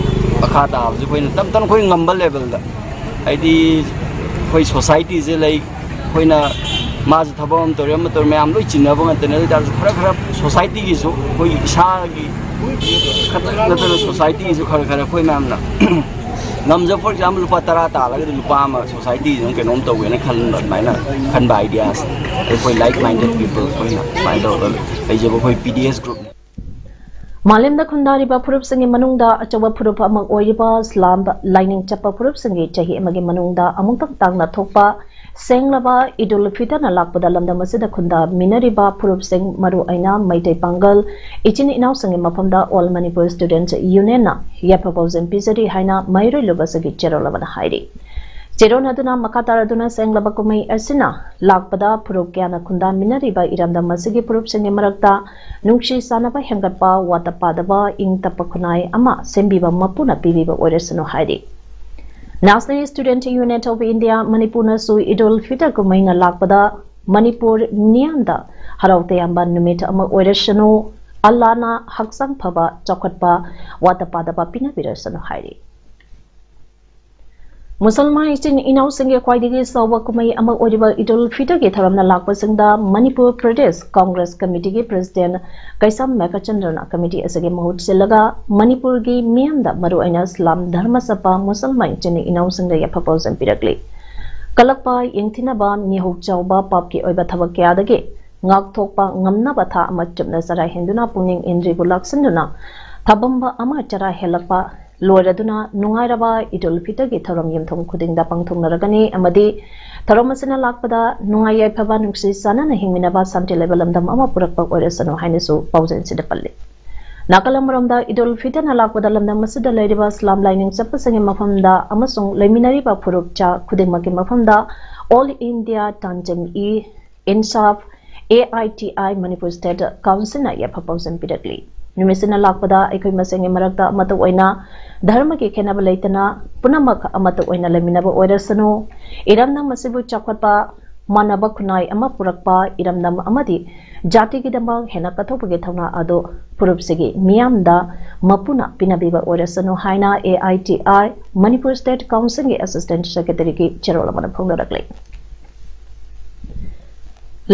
ꯃꯈꯥ ꯇꯥꯕꯁꯦ ꯑꯩꯈꯣꯏꯅ ꯇꯞ ꯇꯞꯅ ꯑꯩꯈꯣꯏ ꯉꯝꯕ level ꯗ, ꯍꯥꯏꯗꯤ ꯑꯩꯈꯣꯏ society ꯁꯦ ꯂꯩ, ꯑꯩꯈꯣꯏꯅ ꯃꯥꯁꯨ ꯊꯕꯛ ꯑꯃ ꯇꯧꯔꯦ ꯑꯃ ꯇꯧꯔꯦ ꯃꯌꯥꯝ ꯂꯣꯏ ꯆꯤꯟꯅꯕ ꯉꯥꯛꯇꯅꯦ꯫ ꯑꯗꯨ ꯑꯣꯏ ꯇꯥꯔꯁꯨ ꯈꯔ ꯈꯔ society ꯒꯤꯁꯨ ꯑꯩꯈꯣꯏ ꯏꯁꯥꯒꯤ ꯈꯛꯇ ꯅꯠꯇꯅ society ꯒꯤꯁꯨ ꯈꯔ ꯈꯔ ꯑꯩꯈꯣꯏ ꯃꯌꯥꯝꯅ ꯉꯝꯖ, for example ꯂꯨꯄꯥ ꯇꯔꯥ ꯇꯥꯜꯂꯒꯗꯤ ꯂꯨꯄꯥ ꯑꯃ society ꯒꯤ ꯑꯗꯨꯝ ꯀꯩꯅꯣꯝ ꯇꯧꯒꯦꯅ ꯈꯟꯕ, ꯑꯗꯨꯃꯥꯏꯅ ꯈꯟꯕ ideas ꯑꯩꯈꯣꯏ like minded people ꯑꯩꯈꯣꯏꯅ ꯁꯨꯃꯥꯏꯅ ꯇꯧꯔꯒ ꯂꯩꯖꯕ ꯑꯩꯈꯣꯏ P D S group ꯅꯤ꯫ ꯃꯥꯂꯦꯝꯗ ꯈꯨꯟꯗꯥꯔꯤꯕ ꯐꯨꯔꯨꯞꯁꯤꯡꯒꯤ ꯃꯅꯨꯡꯗ ꯑꯆꯧꯕ ꯐꯨꯔꯨꯞ ꯑꯃ ꯑꯣꯏꯔꯤꯕ ꯏꯁꯂꯥꯝ ꯂꯥꯏꯅꯤꯡ ꯆꯠꯄ ꯐꯨꯔꯨꯞꯁꯤꯡꯒꯤ ꯆꯍꯤ ꯑꯃꯒꯤ ꯃꯅꯨꯡꯗ ꯑꯃꯨꯛꯇꯪ ꯇꯥꯡꯅ ꯊꯣꯛꯄ ꯁꯦꯡꯂꯕ ꯏꯗꯨꯜ ꯐꯤꯇꯔꯅ ꯂꯥꯛꯄꯗ ꯂꯝꯗꯝ ꯑꯁꯤꯗ ꯈꯨꯟꯗꯥꯃꯤꯟꯅꯔꯤꯕ ꯐꯨꯔꯨꯞꯁꯤꯡ, ꯃꯔꯨꯑꯣꯏꯅ ꯃꯩꯇꯩ ꯄꯥꯡꯒꯜ ꯏꯆꯤꯟ ꯏꯅꯥꯎꯁꯤꯡꯒꯤ ꯃꯐꯝꯗ All Manipur Students Union ꯅ ꯌꯥꯏꯐ ꯄꯥꯎꯖꯦꯜ ꯄꯤꯖꯔꯤ ꯍꯥꯏꯅ ꯃꯍꯩꯔꯣꯏ ꯂꯨꯞ ꯑꯁꯤꯒꯤ ꯆꯦꯔꯣꯜ ꯑꯃꯅ ꯍꯥꯏꯔꯤ꯫ ꯆꯦꯔꯣꯜ ꯑꯗꯨꯅ ꯃꯈꯥ ꯇꯥꯔꯗꯨꯅ ꯁꯦꯡꯂꯕ ꯀꯨꯝꯍꯩ ꯑꯁꯤꯅ ꯂꯥꯛꯄꯗ ꯐꯨꯔꯨꯞ ꯀꯌꯥꯅ ꯈꯨꯟꯗꯥꯃꯤꯟꯅꯔꯤꯕ ꯏꯔꯝꯗꯝ ꯑꯁꯤꯒꯤ ꯐꯨꯔꯨꯞꯁꯤꯡꯒꯤ ꯃꯔꯛꯇ ꯅꯨꯡꯁꯤ ꯆꯥꯟꯅꯕ ꯍꯦꯟꯒꯠꯄ, ꯋꯥꯠꯇ ꯄꯥꯗꯕ, ꯏꯪ ꯇꯞꯄ ꯈꯨꯟꯅꯥꯏ ꯑꯃ ꯁꯦꯝꯕꯤꯕ ꯃꯄꯨꯅ ꯄꯤꯕꯤꯕ ꯑꯣꯏꯔꯁꯅꯨ ꯍꯥꯏꯔꯤ꯫ National Student Union of India ꯃꯅꯤꯄꯨꯔꯅꯁꯨ ꯏꯗꯨꯜ ꯐꯤꯇꯔ ꯀꯨꯝꯍꯩꯅ ꯂꯥꯛꯄꯗ ꯃꯅꯤꯄꯨꯔ ꯃꯤꯌꯥꯝꯗ ꯍꯔꯥꯎ ꯇꯌꯥꯝꯕ ꯅꯨꯃꯤꯠ ꯑꯃ ꯑꯣꯏꯔꯁꯅꯨ, ꯑꯜꯂꯥꯅ ꯍꯛꯆꯥꯡ ꯐꯕ, ꯆꯥꯎꯈꯠꯄ, ꯋꯥꯠꯇ ꯄꯥꯗꯕ ꯄꯤꯅꯕꯤꯔꯁꯅꯨ ꯍꯥꯏꯔꯤ꯫ ꯃꯨꯁꯜꯃꯥꯟ ꯏꯆꯤꯟ ꯏꯅꯥꯎꯁꯤꯡꯒꯤ ꯈ꯭ꯋꯥꯏꯗꯒꯤ ꯆꯥꯎꯕ ꯀꯨꯝꯍꯩ ꯑꯃ ꯑꯣꯏꯔꯤꯕ ꯏꯗꯨꯜ ꯐꯤꯇꯔꯒꯤ ꯊꯧꯔꯝꯅ ꯂꯥꯛꯄꯁꯤꯡꯗ ꯃꯅꯤꯄꯨꯔ ꯄ꯭ꯔꯗꯦꯁ ꯀꯪꯒ꯭ꯔꯦꯁ ꯀꯃꯤꯇꯤꯒꯤ ꯄ꯭ꯔꯦꯁꯤꯗꯦꯟꯠ ꯀꯩꯁꯥꯝ ꯃꯦꯘꯆꯟꯗ꯭ꯔꯅ ꯀꯃꯤꯇꯤ ꯑꯁꯤꯒꯤ ꯃꯍꯨꯠ ꯁꯤꯜꯂꯒ ꯃꯅꯤꯄꯨꯔꯒꯤ ꯃꯤꯌꯥꯝꯗ ꯃꯔꯨꯑꯣꯏꯅ ꯏꯁꯂꯥꯝ ꯙꯔꯃ ꯆꯠꯄ ꯃꯨꯁꯜꯃꯥꯟ ꯏꯆꯤꯟ ꯏꯅꯥꯎꯁꯤꯡꯗ ꯌꯥꯏꯐ ꯄꯥꯎꯖꯦꯜ ꯄꯤꯔꯛꯂꯤ꯫ ꯀꯜꯂꯛꯄ, ꯌꯦꯡꯊꯤꯅꯕ, ꯃꯤꯍꯧ ꯆꯥꯎꯕ ꯄꯥꯞꯀꯤ ꯑꯣꯏꯕ ꯊꯕꯛ ꯀꯌꯥꯗꯒꯤ ꯉꯥꯛꯊꯣꯛꯄ ꯉꯝꯅꯕ ꯊꯥ ꯑꯃ ꯆꯨꯞꯅ ꯆꯔꯥ ꯍꯦꯟꯗꯨꯅ ꯄꯨꯛꯅꯤꯡ ꯏꯟꯗ꯭ꯔꯤꯕꯨ ꯂꯥꯛꯁꯤꯟꯗꯨꯅ ꯊꯥꯕꯝꯕ ꯑꯃ ꯆꯔꯥ ꯍꯦꯜꯂꯛꯄ ꯂꯣꯏꯔꯗꯨꯅ ꯅꯨꯡꯉꯥꯏꯔꯕ ꯏꯗꯨꯜ ꯐꯤꯇꯔꯒꯤ ꯊꯧꯔꯝ ꯌꯨꯝꯊꯣꯡ ꯈꯨꯗꯤꯡꯗ ꯄꯥꯡꯊꯣꯛꯅꯔꯒꯅꯤ ꯑꯃꯗꯤ ꯊꯧꯔꯝ ꯑꯁꯤꯅ ꯂꯥꯛꯄꯗ ꯅꯨꯡꯉꯥꯏ ꯌꯥꯏꯐꯕ, ꯅꯨꯡꯁꯤ ꯆꯥꯟꯅꯅ ꯍꯤꯡꯃꯤꯟꯅꯕ, ꯁꯥꯟꯇꯤ ꯂꯩꯕ ꯂꯝꯗꯝ ꯑꯃ ꯄꯨꯔꯛꯄ ꯑꯣꯏꯔꯁꯅꯨ ꯍꯥꯏꯅꯁꯨ ꯄꯥꯎꯖꯦꯜꯁꯤꯗ ꯄꯜꯂꯤ꯫ ꯅꯥꯀꯜ ꯑꯃꯔꯣꯝꯗ ꯏꯗꯨꯜ ꯐꯤꯇꯔꯅ ꯂꯥꯛꯄꯗ ꯂꯝꯗꯝ ꯑꯁꯤꯗ ꯂꯩꯔꯤꯕ ꯏꯁꯂꯥꯝ ꯂꯥꯏꯅꯤꯡ ꯆꯠꯄꯁꯤꯡꯒꯤ ꯃꯐꯝꯗ ꯑꯃꯁꯨꯡ ꯂꯩꯃꯤꯟꯅꯔꯤꯕ ꯐꯨꯔꯨꯞ ꯆꯥ ꯈꯨꯗꯤꯡꯃꯛꯀꯤ ꯃꯐꯝꯗ All India Tanzim-e-Insaf A I T I Manipur state ꯀꯥꯎꯟꯁꯤꯜꯅ ꯌꯥꯏꯐ ꯄꯥꯎꯖꯦꯜ ꯄꯤꯔꯛꯂꯤ꯫ ꯅꯨꯃꯤꯠꯁꯤꯅ ꯂꯥꯛꯄꯗ ꯑꯩꯈꯣꯏ ꯃꯁꯦꯟꯒꯤ ꯃꯔꯛꯇ ꯑꯃꯠꯇ ꯑꯣꯏꯅ ꯙꯔꯃꯒꯤ ꯈꯦꯠꯅꯕ ꯂꯩꯇꯅ ꯄꯨꯝꯅꯃꯛ ꯑꯃꯠꯇ ꯑꯣꯏꯅ ꯂꯩꯃꯤꯟꯅꯕ ꯑꯣꯏꯔꯁꯅꯨ꯫ ꯏꯔꯝꯗꯝ ꯑꯁꯤꯕꯨ ꯆꯥꯎꯈꯠꯄ, ꯃꯥꯟꯅꯕ ꯈꯨꯟꯅꯥꯏ ꯑꯃ ꯄꯨꯔꯛꯄ, ꯏꯔꯝꯗꯝ ꯑꯃꯗꯤ ꯖꯥꯇꯤꯒꯤꯗꯃꯛ ꯍꯦꯟꯅ ꯀꯠꯊꯣꯛꯄꯒꯤ ꯊꯧꯅꯥ ꯑꯗꯨ ꯐꯨꯔꯨꯞꯁꯤꯒꯤ ꯃꯤꯌꯥꯝꯗ ꯃꯄꯨꯅ ꯄꯤꯅꯕꯤꯕ ꯑꯣꯏꯔꯁꯅꯨ ꯍꯥꯏꯅ A I T I Manipur state ꯀꯥꯎꯟꯁꯤꯜꯒꯤ ꯑꯦꯁꯤꯁꯇꯦꯟꯠ ꯁꯦꯀ꯭ꯔꯦꯇꯔꯤꯒꯤ ꯆꯦꯔꯣꯜ ꯑꯃꯅ ꯐꯣꯡꯗꯣꯔꯛꯂꯤ꯫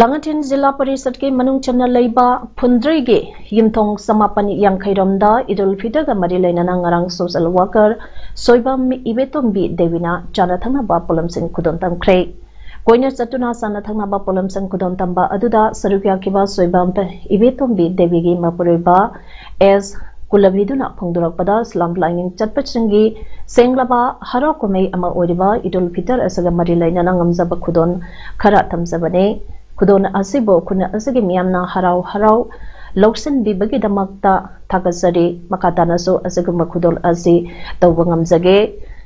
ꯂꯥꯡꯉꯊꯦꯜ ꯖꯤꯂꯥ ꯄꯔꯤꯁꯠꯀꯤ ꯃꯅꯨꯡ ꯆꯟꯅ ꯂꯩꯕ ꯐꯨꯟꯗ꯭ꯔꯩꯒꯤ ꯌꯨꯝꯊꯣꯡ ꯆꯃꯥꯄꯟ ꯌꯥꯡꯈꯩꯔꯣꯝꯗ ꯏꯗꯨꯜ ꯐꯤꯇꯔꯒ ꯃꯔꯤ ꯂꯩꯅꯅ ꯉꯔꯥꯡ ꯁꯣꯁꯦꯜ ꯋꯥꯔꯀꯔ ꯁꯣꯏꯕꯝ ꯏꯕꯦꯇꯣꯝꯕꯤ ꯗꯦꯕꯤꯅ ꯆꯥꯅ ꯊꯛꯅꯕ ꯄꯣꯠꯂꯝꯁꯤꯡ ꯈꯨꯗꯣꯜ ꯇꯝꯈ꯭ꯔꯦ꯫ ꯀꯣꯏꯅ ꯆꯠꯇꯨꯅ ꯆꯥꯅ ꯊꯛꯅꯕ ꯄꯣꯠꯂꯝꯁꯤꯡ ꯈꯨꯗꯣꯜ ꯇꯝꯕ ꯑꯗꯨꯗ ꯁꯔꯨꯛ ꯌꯥꯈꯤꯕ ꯁꯣꯏꯕꯝ ꯏꯕꯦꯇꯣꯝꯕꯤ ꯗꯦꯕꯤꯒꯤ ꯃꯄꯨꯔꯣꯏꯕ ꯑꯦꯁ ꯀꯨꯂꯕꯤꯗꯨꯅ ꯐꯣꯡꯗꯣꯔꯛꯄꯗ, ꯏꯁꯂꯥꯝ ꯂꯥꯏꯅꯤꯡ ꯆꯠꯄꯁꯤꯡꯒꯤ ꯁꯦꯡꯂꯕ ꯍꯔꯥꯎ ꯀꯨꯝꯍꯩ ꯑꯃ ꯑꯣꯏꯔꯤꯕ ꯏꯗꯨꯜ ꯐꯤꯇꯔ ꯑꯁꯤꯒ ꯃꯔꯤ ꯂꯩꯅꯅ ꯉꯝꯖꯕ ꯈꯨꯗꯣꯜ ꯈꯔ ꯊꯝꯖꯕꯅꯤ꯫ ꯈꯨꯗꯣꯜ ꯑꯁꯤꯕꯨ ꯈꯨꯟ ꯑꯁꯤꯒꯤ ꯃꯤꯌꯥꯝꯅ ꯍꯔꯥꯎ ꯍꯔꯥꯎ ꯂꯧꯁꯤꯟꯕꯤꯕꯒꯤꯗꯃꯛꯇ ꯊꯥꯒꯠꯆꯔꯤ꯫ ꯃꯈꯥ ꯇꯥꯅꯁꯨ ꯑꯁꯤꯒꯨꯝꯕ ꯈꯨꯗꯣꯜ ꯑꯁꯤ ꯇꯧꯕ ꯉꯝꯖꯒꯦ꯫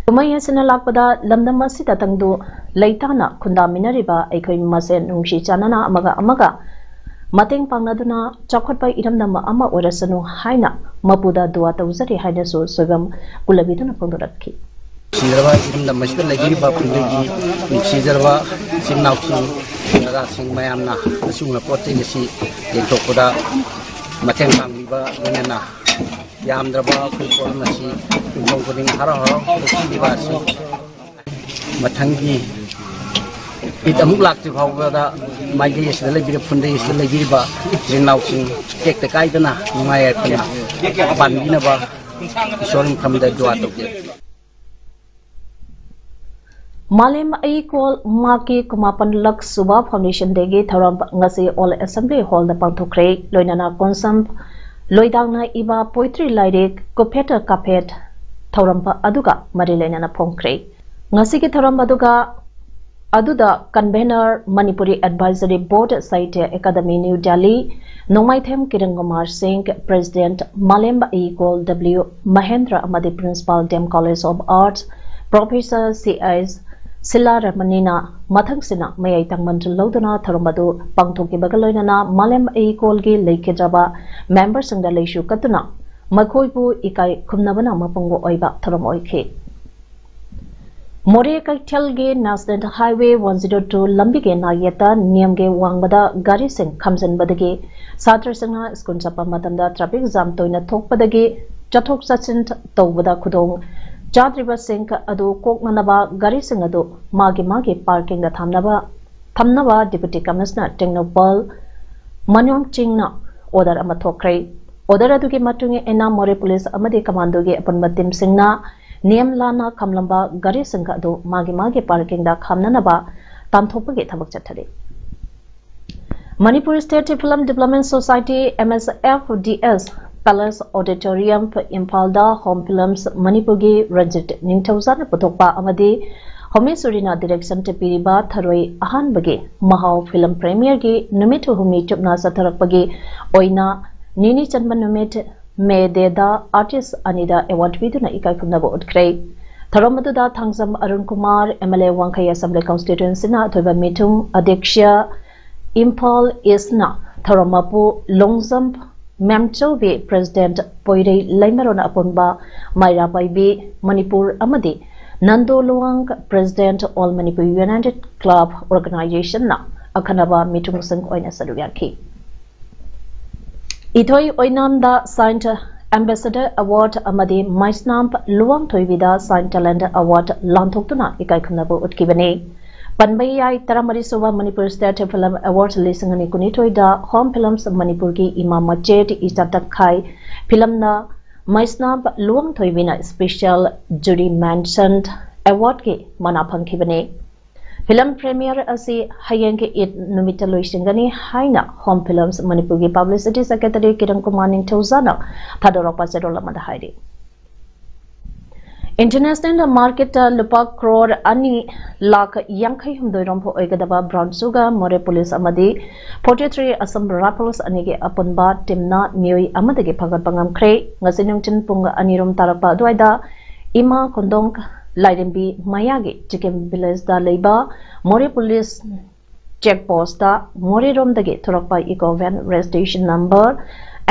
ꯀꯨꯝꯍꯩ ꯑꯁꯤꯅ ꯂꯥꯛꯄꯗ ꯂꯝꯗꯝ ꯑꯁꯤꯗ ꯇꯪꯗꯨ ꯂꯩꯇꯥꯅ ꯈꯨꯟꯗꯥꯃꯤꯟꯅꯔꯤꯕ ꯑꯩꯈꯣꯏ ꯃꯁꯦꯟ ꯅꯨꯡꯁꯤ ꯆꯥꯟꯅꯅ ꯑꯃꯒ ꯑꯃꯒ ꯃꯇꯦꯡ ꯄꯥꯡꯅꯗꯨꯅ ꯆꯥꯎꯈꯠꯄ ꯏꯔꯝꯗꯝ ꯑꯃ ꯑꯣꯏꯔꯁꯅꯨ ꯍꯥꯏꯅ ꯃꯄꯨꯗ ꯗꯨꯋꯥ ꯇꯧꯖꯔꯤ ꯍꯥꯏꯅꯁꯨ ꯁꯣꯏꯕꯝ ꯀꯨꯂꯕꯤꯗꯨꯅ ꯐꯣꯡꯗꯣꯔꯛꯈꯤ꯫ ꯅꯨꯡꯁꯤꯖꯔꯕ ꯏꯔꯝꯗꯝ ꯑꯁꯤꯗ ꯂꯩꯕꯤꯔꯤꯕ ꯈꯨꯡꯒꯪꯒꯤ ꯅꯨꯡꯁꯤꯖꯔꯕ ꯏꯆꯤꯟ ꯏꯅꯥꯎꯁꯤꯡ, ꯄ꯭ꯔꯖꯥꯁꯤꯡ ꯃꯌꯥꯝꯅ ꯑꯁꯤꯒꯨꯝꯕ ꯄꯣꯠ ꯆꯩ ꯑꯁꯤ ꯌꯦꯟꯊꯣꯛꯄꯗ ꯃꯇꯦꯡ ꯄꯥꯡꯕꯤꯕ ꯂꯣꯏꯅꯅ ꯌꯥꯝꯗ꯭ꯔꯕ ꯑꯩꯈꯣꯏ ꯄꯣꯠ ꯑꯁꯤ ꯌꯨꯝꯊꯣꯡ ꯈꯨꯗꯤꯡ ꯍꯔꯥꯎ ꯍꯔꯥꯎ ꯂꯧꯁꯤꯟꯕꯤꯕ ꯑꯁꯤ ꯃꯊꯪꯒꯤ ꯏꯗ ꯑꯃꯨꯛ ꯂꯥꯛꯇ꯭ꯔꯤ ꯐꯥꯎꯕꯗ ꯃꯥꯏꯀꯩ ꯑꯁꯤꯗ ꯂꯩꯕꯤꯔꯤꯕ, ꯐꯨꯟꯗ꯭ꯔꯩ ꯑꯁꯤꯗ ꯂꯩꯕꯤꯔꯤꯕ ꯏꯆꯤꯟ ꯏꯅꯥꯎꯁꯤꯡ ꯇꯦꯛꯇ ꯀꯥꯏꯗꯅ ꯅꯨꯡꯉꯥꯏ ꯌꯥꯏꯐꯅ ꯄꯥꯟꯕꯤꯅꯕ ꯏꯁꯣꯔ ꯃꯐꯝꯗ ꯗꯨꯋꯥ ꯇꯧꯖꯔꯤ꯫ ꯃꯥꯂꯦꯝ ꯑꯏꯀꯣꯜ ꯃꯥꯀꯤ ꯀꯨꯟꯃꯥꯄꯟ ꯂꯛ ꯁꯨꯕ Foundation Day ꯒꯤ ꯊꯧꯔꯝ ꯉꯁꯤ All Assembly Hall ꯗ ꯄꯥꯡꯊꯣꯛꯈ꯭ꯔꯦ꯫ ꯂꯣꯏꯅꯅ ꯀꯣꯟꯁꯝ ꯂꯣꯏꯗꯥꯡꯅ ꯏꯕ poetry ꯂꯥꯏꯔꯤꯛ ꯀꯨꯐꯦꯠ ꯀꯥꯐꯦꯠ ꯊꯧꯔꯝ ꯑꯗꯨꯒ ꯃꯔꯤ ꯂꯩꯅꯅ ꯐꯣꯡꯈ꯭ꯔꯦ꯫ ꯉꯁꯤꯒꯤ ꯊꯧꯔꯝ ꯑꯗꯨꯒ ꯑꯗꯨꯗ convener Manipuri Advisory Board Sahitya Academy New Delhi, ꯅꯣꯡꯃꯥꯏꯊꯦꯝ ꯀꯤꯔꯟ ꯀꯨꯃꯥꯔ ꯁꯤꯡ, President ꯃꯥꯂꯦꯝ ꯑꯏꯀꯣꯜ W ꯃꯍꯦꯟꯗ꯭ꯔ ꯑꯃꯗꯤ Principal D M College of Arts, Professor C S Sheela ꯔꯃꯅꯤꯅ ꯃꯊꯪꯁꯤꯅ ꯃꯌꯥꯏ ꯇꯪꯕꯟꯁꯨ ꯂꯧꯗꯨꯅ ꯊꯧꯔꯝ ꯑꯗꯨ ꯄꯥꯡꯊꯣꯛꯈꯤꯕꯒ ꯂꯣꯏꯅꯅ ꯃꯥꯂꯦꯝ ꯑꯏꯀꯣꯜꯒꯤ ꯂꯩꯈꯤꯗ꯭ꯔꯕ ꯃꯦꯝꯕꯔꯁꯤꯡꯗ ꯂꯩꯁꯨ ꯀꯠꯇꯨꯅ ꯃꯈꯣꯏꯕꯨ ꯏꯀꯥꯏ ꯈꯨꯝꯅꯕꯅ ꯃꯄꯨꯡ ꯑꯣꯏꯕ ꯊꯧꯔꯝ ꯑꯣꯏꯈꯤ꯫ ꯃꯣꯔꯦ ꯀꯩꯊꯦꯜꯒꯤ National Highway one zero two ꯂꯝꯕꯤꯒꯤ ꯅꯥꯌꯦꯠꯇ ꯅꯤꯌꯝꯒꯤ ꯋꯥꯡꯃꯗ ꯒꯥꯔꯤꯁꯤꯡ ꯈꯥꯝꯖꯤꯟꯕꯗꯒꯤ ꯁꯥꯇ꯭ꯔꯁꯤꯡꯅ ꯁ꯭ꯀꯨꯜ ꯆꯠꯄ ꯃꯇꯝꯗ traffic jam ꯇꯣꯏꯅ ꯊꯣꯛꯄꯗꯒꯤ ꯆꯠꯊꯣꯛ ꯆꯠꯁꯤꯟ ꯇꯧꯕꯗ ꯈꯨꯗꯣꯡ ꯆꯥꯗ꯭ꯔꯤꯕꯁꯤꯡ ꯑꯗꯨ ꯀꯣꯛꯅꯅꯕ ꯒꯥꯔꯤꯁꯤꯡ ꯑꯗꯨ ꯃꯥꯒꯤ ꯃꯥꯒꯤ parking ꯗ ꯊꯝꯅꯕ, ꯊꯝꯅꯕ Deputy Commissioner ꯇꯦꯡꯅꯧꯄꯜ ꯃꯅꯣꯝ ꯆꯤꯡꯅ order ꯑꯃ ꯊꯣꯛꯈ꯭ꯔꯦ꯫ Order ꯑꯗꯨꯒꯤ ꯃꯇꯨꯡ ꯏꯟꯅ ꯃꯣꯔꯦ ꯄꯨꯂꯤꯁ ꯑꯃꯗꯤ ꯀꯃꯥꯟꯗꯣꯒꯤ ꯑꯄꯨꯟꯕ team ꯁꯤꯡꯅ ꯅꯤꯌꯝ ꯂꯥꯟꯅ ꯈꯥꯝꯂꯝꯕ ꯒꯥꯔꯤꯁꯤꯡ ꯑꯗꯨ ꯃꯥꯒꯤ ꯃꯥꯒꯤ parking ꯗ ꯈꯥꯝꯅꯅꯕ ꯇꯥꯟꯊꯣꯛꯄꯒꯤ ꯊꯕꯛ ꯆꯠꯊꯔꯤ꯫ Manipur State Film Development Society, M S F D S, Palace Auditorium, ꯏꯝꯐꯥꯜꯗ Home Films ꯃꯅꯤꯄꯨꯔꯒꯤ ꯔꯟꯖꯤꯠ ꯅꯤꯡꯊꯧꯖꯥꯅ ꯄꯨꯊꯣꯛꯄ ꯑꯃꯗꯤ ꯍꯣꯃꯦꯁꯣꯔꯤꯅ direction ꯄꯤꯔꯤꯕ ꯊꯔꯣꯏ ꯑꯍꯥꯟꯕꯒꯤ ꯃꯍꯥꯎ film premiere ꯒꯤ ꯅꯨꯃꯤꯠ ꯍꯨꯝꯅꯤ ꯆꯨꯞꯅ ꯆꯠꯊꯔꯛꯄꯒꯤ ꯑꯣꯏꯅ ꯅꯤꯅꯤ ꯆꯟꯕ ꯅꯨꯃꯤꯠ May Day ꯗ artist ꯑꯅꯤꯗ award ꯄꯤꯗꯨꯅ ꯏꯀꯥꯏ ꯈꯨꯝꯅꯕ ꯎꯠꯈ꯭ꯔꯦ꯫ ꯊꯧꯔꯝ ꯑꯗꯨꯗ Thangjam Arun Kumar, M L A ꯋꯥꯡꯈꯩ Assembly Constituency ꯅ ꯑꯊꯣꯏꯕ ꯃꯤꯊꯨꯡ, ꯑꯗ꯭ꯌꯛꯁ ꯏꯝꯐꯥꯜ East ꯅ ꯊꯧꯔꯝ ꯃꯄꯨ ꯂꯣꯡꯖꯝ ꯃꯦꯝꯆꯧꯕꯤ, President ꯄꯣꯏꯔꯩ ꯂꯩꯃꯔꯣꯟ ꯑꯄꯨꯟꯕ, ꯃꯩꯔꯥ ꯄꯥꯏꯕꯤ ꯃꯅꯤꯄꯨꯔ ꯑꯃꯗꯤ Nando Luwang, President All Manipur United Club Organization ꯅ ꯑꯈꯟꯅꯕ ꯃꯤꯊꯨꯡꯁꯤꯡ ꯑꯣꯏꯅ ꯁꯔꯨꯛ ꯌꯥꯈꯤ꯫ ꯏꯊꯣꯏ ꯑꯣꯏꯅꯥꯝꯗ Saint Ambassador Award ꯑꯃꯗꯤ ꯃꯩꯁꯅꯥꯝ ꯂꯨꯋꯥꯡꯊꯣꯏꯕꯤꯗ Saint Talent Award ꯂꯥꯟꯊꯣꯛꯇꯨꯅ ꯏꯀꯥꯏ ꯈꯨꯝꯅꯕ ꯎꯠꯈꯤꯕꯅꯤ꯫ ꯄꯟꯕ ꯌꯥꯏ, ꯇꯔꯥꯃꯔꯤ ꯁꯨꯕ Manipur State Film Award ꯂꯤꯁꯤꯡ ꯑꯅꯤ ꯀꯨꯟꯅꯤꯊꯣꯏꯗ Home Films ꯃꯅꯤꯄꯨꯔꯒꯤ ꯏꯃꯥ ꯃꯆꯦꯠ ꯏꯆꯥ ꯇꯪꯈꯥꯏ film ꯅ ꯃꯩꯁꯅꯥꯝ ꯂꯨꯋꯥꯡꯊꯣꯏꯕꯤꯅ Special Jury Mention Award ꯀꯤ ꯃꯅꯥ ꯐꯪꯈꯤꯕꯅꯤ꯫ Film premiere ꯑꯁꯤ ꯍꯌꯦꯡꯒꯤ ꯏꯗ ꯅꯨꯃꯤꯠꯇ ꯂꯣꯏꯁꯤꯟꯒꯅꯤ ꯍꯥꯏꯅ Home Films ꯃꯅꯤꯄꯨꯔꯒꯤ Publicity Secretary ꯀꯤꯔꯟ ꯀꯨꯃꯥꯔ ꯅꯤꯡꯊꯧꯖꯥꯅ ꯊꯥꯗꯣꯔꯛꯄ ꯆꯦꯔꯣꯜ ꯑꯃꯗ ꯍꯥꯏꯔꯤ꯫ International market ꯇ ꯂꯨꯄꯥ ꯀ꯭ꯔꯣꯔ ꯑꯅꯤ ꯂꯥꯈ ꯌꯥꯡꯈꯩ ꯍꯨꯝꯗꯣꯏ ꯔꯣꯝ ꯑꯣꯏꯒꯗꯕ brown sugar ꯃꯣꯔꯦ ꯄꯨꯂꯤꯁ ꯑꯃꯗꯤ forty three Assam Rifles ꯑꯅꯤꯒꯤ ꯑꯄꯨꯟꯕ team ꯅ ꯃꯤꯑꯣꯏ ꯑꯃꯗꯒꯤ ꯐꯒꯠꯄ ꯉꯝꯈ꯭ꯔꯦ꯫ ꯉꯁꯤ ꯅꯨꯡꯊꯤꯜ ꯄꯨꯡ ꯑꯅꯤ ꯔꯣꯝ ꯇꯥꯔꯛꯄ ꯑꯗꯨꯋꯥꯏꯗ ꯏꯃꯥ ꯈꯣꯡꯗꯣꯡ ꯂꯥꯏꯔꯦꯝꯕꯤ ꯃꯌꯥꯒꯤ ꯆꯤꯀꯤꯝ ꯚꯤꯂꯦꯖꯇ ꯂꯩꯕ ꯃꯣꯔꯦ ꯄꯨꯂꯤꯁ ꯆꯦꯛ ꯄꯣꯁꯇ ꯃꯣꯔꯦꯔꯣꯝꯗꯒꯤ ꯊꯣꯔꯛꯄ eco van registration number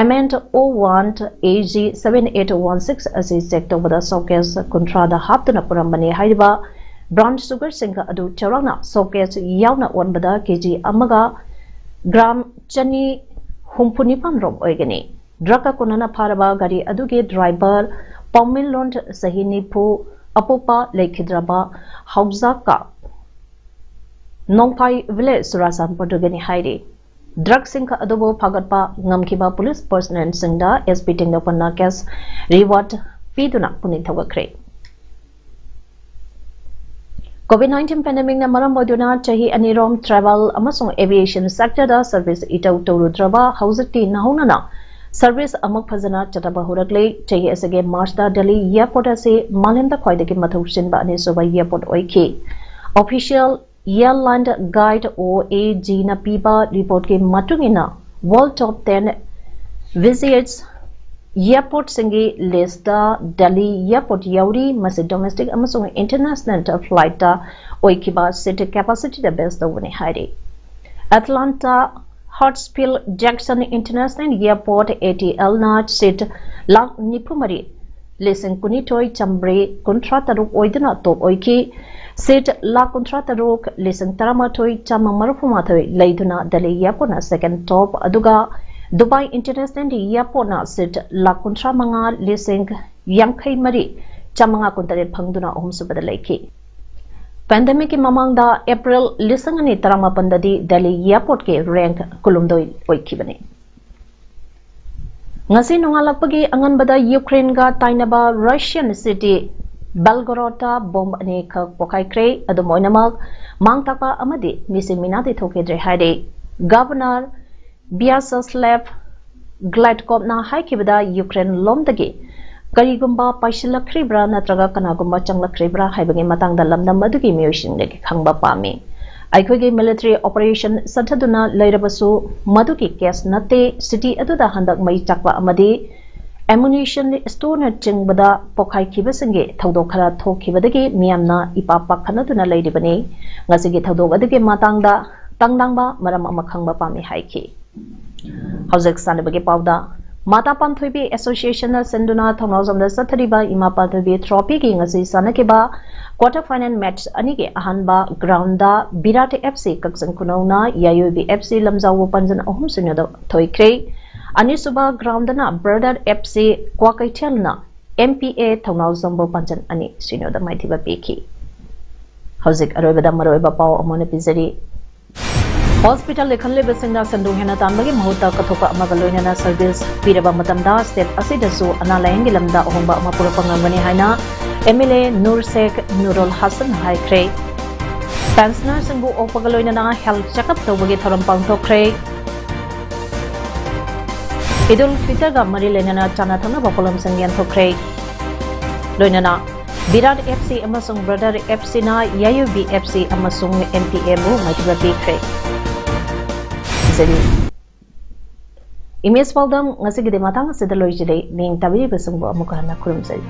M N O one A G seven eight one six ꯑꯁꯤ ꯆꯦꯛ ꯇꯧꯕꯗ ꯁꯣꯀꯦꯁ ꯀꯨꯟꯊ꯭ꯔꯥꯗ ꯍꯥꯞꯇꯨꯅ ꯄꯨꯔꯝꯕꯅꯤ ꯍꯥꯏꯔꯤꯕ ꯕ꯭ꯔꯥꯎꯟ ꯁꯨꯒꯔꯁꯤꯡꯒ ꯑꯗꯨ ꯆꯥꯎꯔꯥꯛꯅ ꯁꯣꯀꯦꯁ ꯌꯥꯎꯅ ꯑꯣꯟꯕꯗ ꯀꯦ ꯖꯤ ꯑꯃꯒ ꯒ꯭ꯔꯥꯝ ꯆꯅꯤ ꯍꯨꯝꯐꯨ ꯅꯤꯄꯥꯟ ꯔꯣꯝ ꯑꯣꯏꯒꯅꯤ꯫ ꯗ꯭ꯔꯒꯀ ꯀꯣꯟꯅꯅ ꯐꯥꯔꯕ ꯒꯥꯔꯤ ꯑꯗꯨꯒꯤ ꯗ꯭ꯔꯥꯏꯚꯔ ꯄꯥꯎꯃꯤꯟꯂꯣꯟ ꯆꯍꯤ ꯅꯤꯐꯨ, ꯑꯄꯣꯛꯄ ꯂꯩꯈꯤꯗ꯭ꯔꯕ ꯍꯧꯖꯥꯛꯀ ꯅꯣꯡꯐꯥꯏ ꯚꯤꯂꯦꯖ ꯆꯨꯔꯥꯆꯥꯟꯄꯨꯔꯗꯨꯒꯤꯅꯤ ꯍꯥꯏꯔꯤ꯫ ꯗ꯭ꯔꯒꯁꯤꯡ ꯑꯗꯨꯕꯨ ꯐꯥꯒꯠꯄ ꯉꯝꯈꯤꯕ ꯄꯨꯂꯤꯁ ꯄꯔꯁꯅꯦꯜꯁꯤꯡꯗ ꯑꯦꯁ ꯄꯤ ꯇꯦꯡꯅꯧꯄꯜꯅ ꯀꯦꯁ ꯔꯤꯋꯥꯔꯗ ꯄꯤꯗꯨꯅ ꯄꯨꯛꯅꯤꯡ ꯊꯧꯒꯠꯈ꯭ꯔꯦ꯫ ꯀꯣꯚꯤꯗ ꯅꯥꯏꯟꯇꯤꯟ ꯄꯦꯟꯗꯦꯃꯤꯛꯅ ꯃꯔꯝ ꯑꯣꯏꯗꯨꯅ ꯆꯍꯤ ꯑꯅꯤꯔꯣꯝ ꯇ꯭ꯔꯥꯚꯦꯜ ꯑꯃꯁꯨꯡ ꯑꯦꯚꯤꯌꯦꯁꯟ ꯁꯦꯛꯇꯔꯗ ꯁꯔꯚꯤꯁ ꯏꯇꯧ ꯇꯧꯔꯨꯗ꯭ꯔꯕ ꯍꯧꯖꯤꯛꯇꯤ ꯅꯧꯍꯧꯅꯅ ꯁꯔꯚꯤꯁ ꯑꯃꯨꯛ ꯐꯖꯅ ꯆꯠꯅꯕ ꯍꯧꯔꯛꯂꯦ꯫ ꯆꯍꯤ ꯑꯁꯤꯒꯤ ꯃꯥꯔꯆꯇ ꯗꯦꯜꯂꯤ ꯑꯦꯌꯔꯄꯣꯔꯠ ꯑꯁꯤ ꯃꯥꯂꯦꯝꯗ ꯈ꯭ꯋꯥꯏꯗꯒꯤ ꯃꯊꯧ ꯆꯤꯟꯕ ꯑꯅꯤꯁꯨꯕ ꯑꯦꯌꯔꯄꯣꯔꯠ ꯑꯣꯏꯈꯤ꯫ ꯑꯣꯐꯤꯁꯤꯌꯦꯜ ꯑꯦꯌꯔꯂꯥꯏꯟ ꯒꯥꯏꯗ ꯑꯣ ꯑꯦ ꯖꯤꯅ ꯄꯤꯕ ꯔꯤꯄꯣꯔꯠꯀꯤ ꯃꯇꯨꯡ ꯏꯟꯅ, ꯋꯥꯔꯜ ꯇꯣꯞ ꯇꯦꯟ ꯕꯤꯖꯤꯌꯦꯁ ꯑꯦꯌꯔꯄꯣꯔꯠꯁꯤꯡꯒꯤ ꯂꯤꯁꯇ ꯗꯦꯜꯂꯤ ꯑꯦꯌꯔꯄꯣꯔꯠ ꯌꯥꯎꯔꯤ꯫ ꯃꯁꯤ ꯗꯣꯃꯦꯁꯇꯤꯛ ꯑꯃꯁꯨꯡ ꯏꯟꯇꯔꯅꯦꯁꯅꯦꯜ ꯐ꯭ꯂꯥꯏꯠꯇ ꯑꯣꯏꯈꯤꯕ ꯁꯤꯠ ꯀꯦꯄꯥꯁꯤꯇꯤꯗ ꯕꯦꯁ ꯇꯧꯕꯅꯤ ꯍꯥꯏꯔꯤ꯫ Atlanta Hartsfield Jackson international airport, A T ꯑꯦꯜꯅ ꯁꯤꯠ ꯂꯥꯈ ꯅꯤꯐꯨ ꯃꯔꯤ ꯂꯤꯁꯤꯡ ꯀꯨꯟꯅꯤꯊꯣꯏ ꯆꯥꯝꯃꯔꯤ ꯀꯨꯟꯊ꯭ꯔꯥ ꯇꯔꯨꯛ ꯑꯣꯏꯗꯨꯅ ꯇꯣꯞ ꯑꯣꯏꯈꯤ꯫ ꯁꯤꯠ ꯂꯥꯈ ꯀꯨꯟꯊ꯭ꯔꯥ ꯇꯔꯨꯛ ꯂꯤꯁꯤꯡ ꯇꯔꯥꯃꯥꯊꯣꯏ ꯆꯥꯝꯃ ꯃꯔꯤꯐꯨ ꯃꯥꯊꯣꯏ ꯂꯩꯗꯨꯅ ꯗꯦꯜꯂꯤ ꯑꯦꯌꯔꯄꯣꯔꯠꯅ ꯁꯦꯀꯦꯟ ꯇꯣꯞ, ꯑꯗꯨꯒ ꯗꯨꯕꯥꯏ ꯏꯟꯇꯔꯅꯦꯁꯅꯦꯜ ꯑꯦꯌꯔꯄꯣꯔꯠꯅ ꯁꯤꯠ ꯂꯥꯈ ꯀꯨꯟꯊ꯭ꯔꯥ ꯃꯉꯥ ꯂꯤꯁꯤꯡ ꯌꯥꯡꯈꯩ ꯃꯔꯤ ꯆꯥꯝꯃꯉꯥ ꯀꯨꯟꯇꯔꯦꯠ ꯐꯪꯗꯨꯅ ꯑꯍꯨꯝꯁꯨꯕꯗ ꯂꯩꯈꯤ꯫ ꯄꯦꯟꯗꯦꯃꯤꯛꯀꯤ ꯃꯃꯥꯡꯗ ꯑꯦꯄ꯭ꯔꯤꯜ ꯂꯤꯁꯤꯡ ꯑꯅꯤ ꯇꯔꯥꯃꯥꯄꯟꯗꯗꯤ ꯗꯦꯜꯂꯤ ꯑꯦꯌꯔꯄꯣꯔꯠꯀꯤ ꯔꯦꯡꯛ ꯀꯨꯟꯍꯨꯝꯗꯣꯏ ꯑꯣꯏꯈꯤꯕꯅꯤ꯫ ꯉꯁꯤ ꯅꯣꯡꯉꯥꯜꯂꯛꯄꯒꯤ ꯑꯉꯟꯕꯗ ꯌꯨꯀ꯭ꯔꯦꯟꯒ ꯇꯥꯏꯅꯕ ꯔꯁꯤꯌꯥꯟ ꯁꯤꯇꯤ ꯕꯦꯜꯒꯣꯔꯣꯗꯇ ꯕꯣꯝ ꯑꯅꯤꯈꯛ ꯄꯣꯈꯥꯏꯈ꯭ꯔꯦ꯫ ꯑꯗꯨꯝ ꯑꯣꯏꯅꯃꯛ, ꯃꯥꯡ ꯇꯥꯛꯄ ꯑꯃꯗꯤ ꯃꯤꯁꯤ ꯃꯤꯅꯥꯗꯤ ꯊꯣꯛꯈꯤꯗ꯭ꯔꯦ ꯍꯥꯏꯔꯦ꯫ ꯒꯚꯔꯅꯔ ꯕꯤꯌꯥꯁꯁꯂꯦꯚ ꯒ꯭ꯂꯥꯏꯠꯀꯣꯞꯅ ꯍꯥꯏꯈꯤꯕꯗ, ꯌꯨꯀ꯭ꯔꯦꯟ ꯂꯣꯝꯗꯒꯤ ꯀꯔꯤꯒꯨꯝꯕ ꯄꯥꯏꯁꯤꯜꯂꯛꯈ꯭ꯔꯤꯕ꯭ꯔꯥ ꯅꯠꯇ꯭ꯔꯒ ꯀꯅꯥꯒꯨꯝꯕ ꯆꯪꯂꯛꯈ꯭ꯔꯤꯕ꯭ꯔꯥ ꯍꯥꯏꯕꯒꯤ ꯃꯇꯥꯡꯗ ꯂꯝꯗꯝ ꯑꯗꯨꯒꯤ ꯃꯤꯑꯣꯏꯁꯤꯡꯗꯒꯤ ꯈꯪꯕ ꯄꯥꯝꯃꯤ꯫ ꯑꯩꯈꯣꯏꯒꯤ ꯃꯤꯂꯤꯇꯔꯤ ꯑꯣꯄꯔꯦꯁꯟ ꯆꯠꯊꯗꯨꯅ ꯂꯩꯔꯕꯁꯨ, ꯃꯗꯨꯒꯤ ꯀꯦꯁ ꯅꯠꯇꯦ꯫ ꯁꯤꯇꯤ ꯑꯗꯨꯗ ꯍꯟꯗꯛ ꯃꯩ ꯆꯥꯛꯄ ꯑꯃꯗꯤ ꯑꯦꯃꯨꯅꯤꯁꯟ ꯁ꯭ꯇꯣꯔꯅꯆꯤꯡꯕꯗ ꯄꯣꯈꯥꯏꯈꯤꯕꯁꯤꯡꯒꯤ ꯊꯧꯗꯣꯛ ꯈꯔ ꯊꯣꯛꯈꯤꯕꯗꯒꯤ ꯃꯤꯌꯥꯝꯅ ꯏꯄꯥ ꯄꯥꯈꯠꯅꯗꯨꯅ ꯂꯩꯔꯤꯕꯅꯤ꯫ ꯉꯁꯤꯒꯤ ꯊꯧꯗꯣꯛ ꯑꯗꯨꯒꯤ ꯃꯇꯥꯡꯗ ꯇꯥꯡꯗꯥꯡꯕ ꯃꯔꯝ ꯑꯃ ꯈꯪꯕ ꯄꯥꯝꯃꯤ ꯍꯥꯏꯈꯤ꯫ ꯍꯧꯖꯤꯛ ꯁꯥꯟꯅꯕꯒꯤ ꯄꯥꯎꯗ, ꯃꯥꯇꯥ ꯄꯥꯟꯊꯣꯏꯕꯤ ꯑꯦꯁꯣꯁꯤꯌꯦꯁꯟꯅ ꯁꯤꯟꯗꯨꯅ ꯊꯧꯅꯥꯎꯖꯝꯗ ꯆꯠꯊꯔꯤꯕ ꯏꯃꯥ ꯄꯥꯟꯊꯣꯏꯕꯤ ꯇ꯭ꯔꯣꯐꯤꯒꯤ ꯉꯁꯤ ꯁꯥꯟꯅꯈꯤꯕ ꯀ꯭ꯋꯥꯇꯔ ꯐꯥꯏꯅꯦꯜ ꯃꯦꯠꯆ ꯑꯅꯤꯒꯤ ꯑꯍꯥꯟꯕ ꯒ꯭ꯔꯥꯎꯟꯗ ꯕꯤꯔꯥꯠ ꯑꯦꯐ ꯁꯤ ꯀꯛꯆꯤꯡ ꯈꯨꯅꯧꯅ ꯌꯥꯏꯌꯣꯕꯤ ꯑꯦꯐ ꯁꯤ ꯂꯝꯖꯥꯎꯕꯨ ꯄꯥꯟꯖꯟ ꯑꯍꯨꯝ ꯁꯤꯅꯣꯗ ꯊꯣꯏꯈ꯭ꯔꯦ꯫ ꯑꯅꯤꯁꯨꯕ ꯒ꯭ꯔꯥꯎꯟꯗꯅ brother F C ꯀ꯭ꯋꯥꯀꯩꯊꯦꯜꯅ M P ꯑꯦ ꯊꯧꯅꯥꯎꯖꯝꯕꯨ ꯄꯥꯟꯖꯟ ꯑꯅꯤ ꯁꯤꯅꯣꯗ ꯃꯥꯏꯊꯤꯕ ꯄꯤꯈꯤ꯫ ꯍꯧꯖꯤꯛ ꯑꯔꯣꯏꯕꯗ ꯃꯔꯨꯑꯣꯏꯕ ꯄꯥꯎ ꯑꯃ ꯑꯣꯏꯅ ꯄꯤꯖꯔꯤ꯫ ꯍꯣꯁꯄꯤꯇꯥꯜꯗ ꯈꯜꯂꯤꯕꯁꯤꯡꯅ ꯁꯦꯟꯗꯣꯡ ꯍꯦꯟꯅ ꯇꯥꯟꯕꯒꯤ ꯃꯍꯨꯠꯇ ꯀꯠꯊꯣꯛꯄ ꯑꯃꯒ ꯂꯣꯏꯅꯅ ꯁꯔꯚꯤꯁ ꯄꯤꯔꯕ ꯃꯇꯝꯗ ꯁ꯭ꯇꯦꯠ ꯑꯁꯤꯗꯁꯨ ꯑꯅꯥ ꯂꯥꯌꯦꯡꯒꯤ ꯂꯝꯗ ꯑꯍꯣꯡꯕ ꯑꯃ ꯄꯨꯔꯛꯄ ꯉꯝꯒꯅꯤ ꯍꯥꯏꯅ ꯑꯦꯝ ꯑꯦꯜ ꯑꯦ ꯅꯨꯔ ꯁꯦꯈ ꯅꯨꯔꯨꯜ ꯍꯁꯟ ꯍꯥꯏꯈ꯭ꯔꯦ꯫ ꯄꯦꯟꯁꯅꯔꯁꯤꯡꯕꯨ ꯑꯣꯛꯄꯒ ꯂꯣꯏꯅꯅ ꯍꯦꯜꯊ ꯆꯦꯛꯑꯞ ꯇꯧꯕꯒꯤ ꯊꯧꯔꯝ ꯄꯥꯡꯊꯣꯛꯈ꯭ꯔꯦ꯫ ꯏꯗꯨꯜ ꯐꯤꯇꯔꯒ ꯃꯔꯤ ꯂꯩꯅꯅ ꯆꯥꯅ ꯊꯛꯅꯕ ꯄꯣꯠꯂꯝꯁꯤꯡ ꯌꯦꯟꯊꯣꯛꯈ꯭ꯔꯦ꯫ ꯂꯣꯏꯅꯅ ꯕꯤꯔꯥꯠ ꯑꯦꯐ ꯁꯤ ꯑꯃꯁꯨꯡ ꯕ꯭ꯔꯗꯔ ꯑꯦꯐ ꯁꯤꯅ ꯌꯥꯏꯌꯨꯕꯤ ꯑꯦꯐ ꯁꯤ ꯑꯃꯁꯨꯡ ꯑꯦꯝ ꯄꯤ ꯑꯦꯕꯨ ꯃꯥꯏꯊꯤꯕ ꯄꯤꯈ꯭ꯔꯦ꯫ ꯄꯤꯖꯔꯤ꯫ ꯏꯃꯦꯖ ꯄꯥꯎꯗꯝ ꯉꯁꯤꯒꯤꯗꯤ ꯃꯇꯥꯡ ꯑꯁꯤꯗ ꯂꯣꯏꯖꯔꯦ꯫ ꯃꯤꯡ ꯇꯥꯕꯤꯔꯤꯕꯁꯤꯡꯕꯨ ꯑꯃꯨꯛꯀ ꯍꯟꯅ ꯈꯨꯔꯨꯝꯖꯔꯤ꯫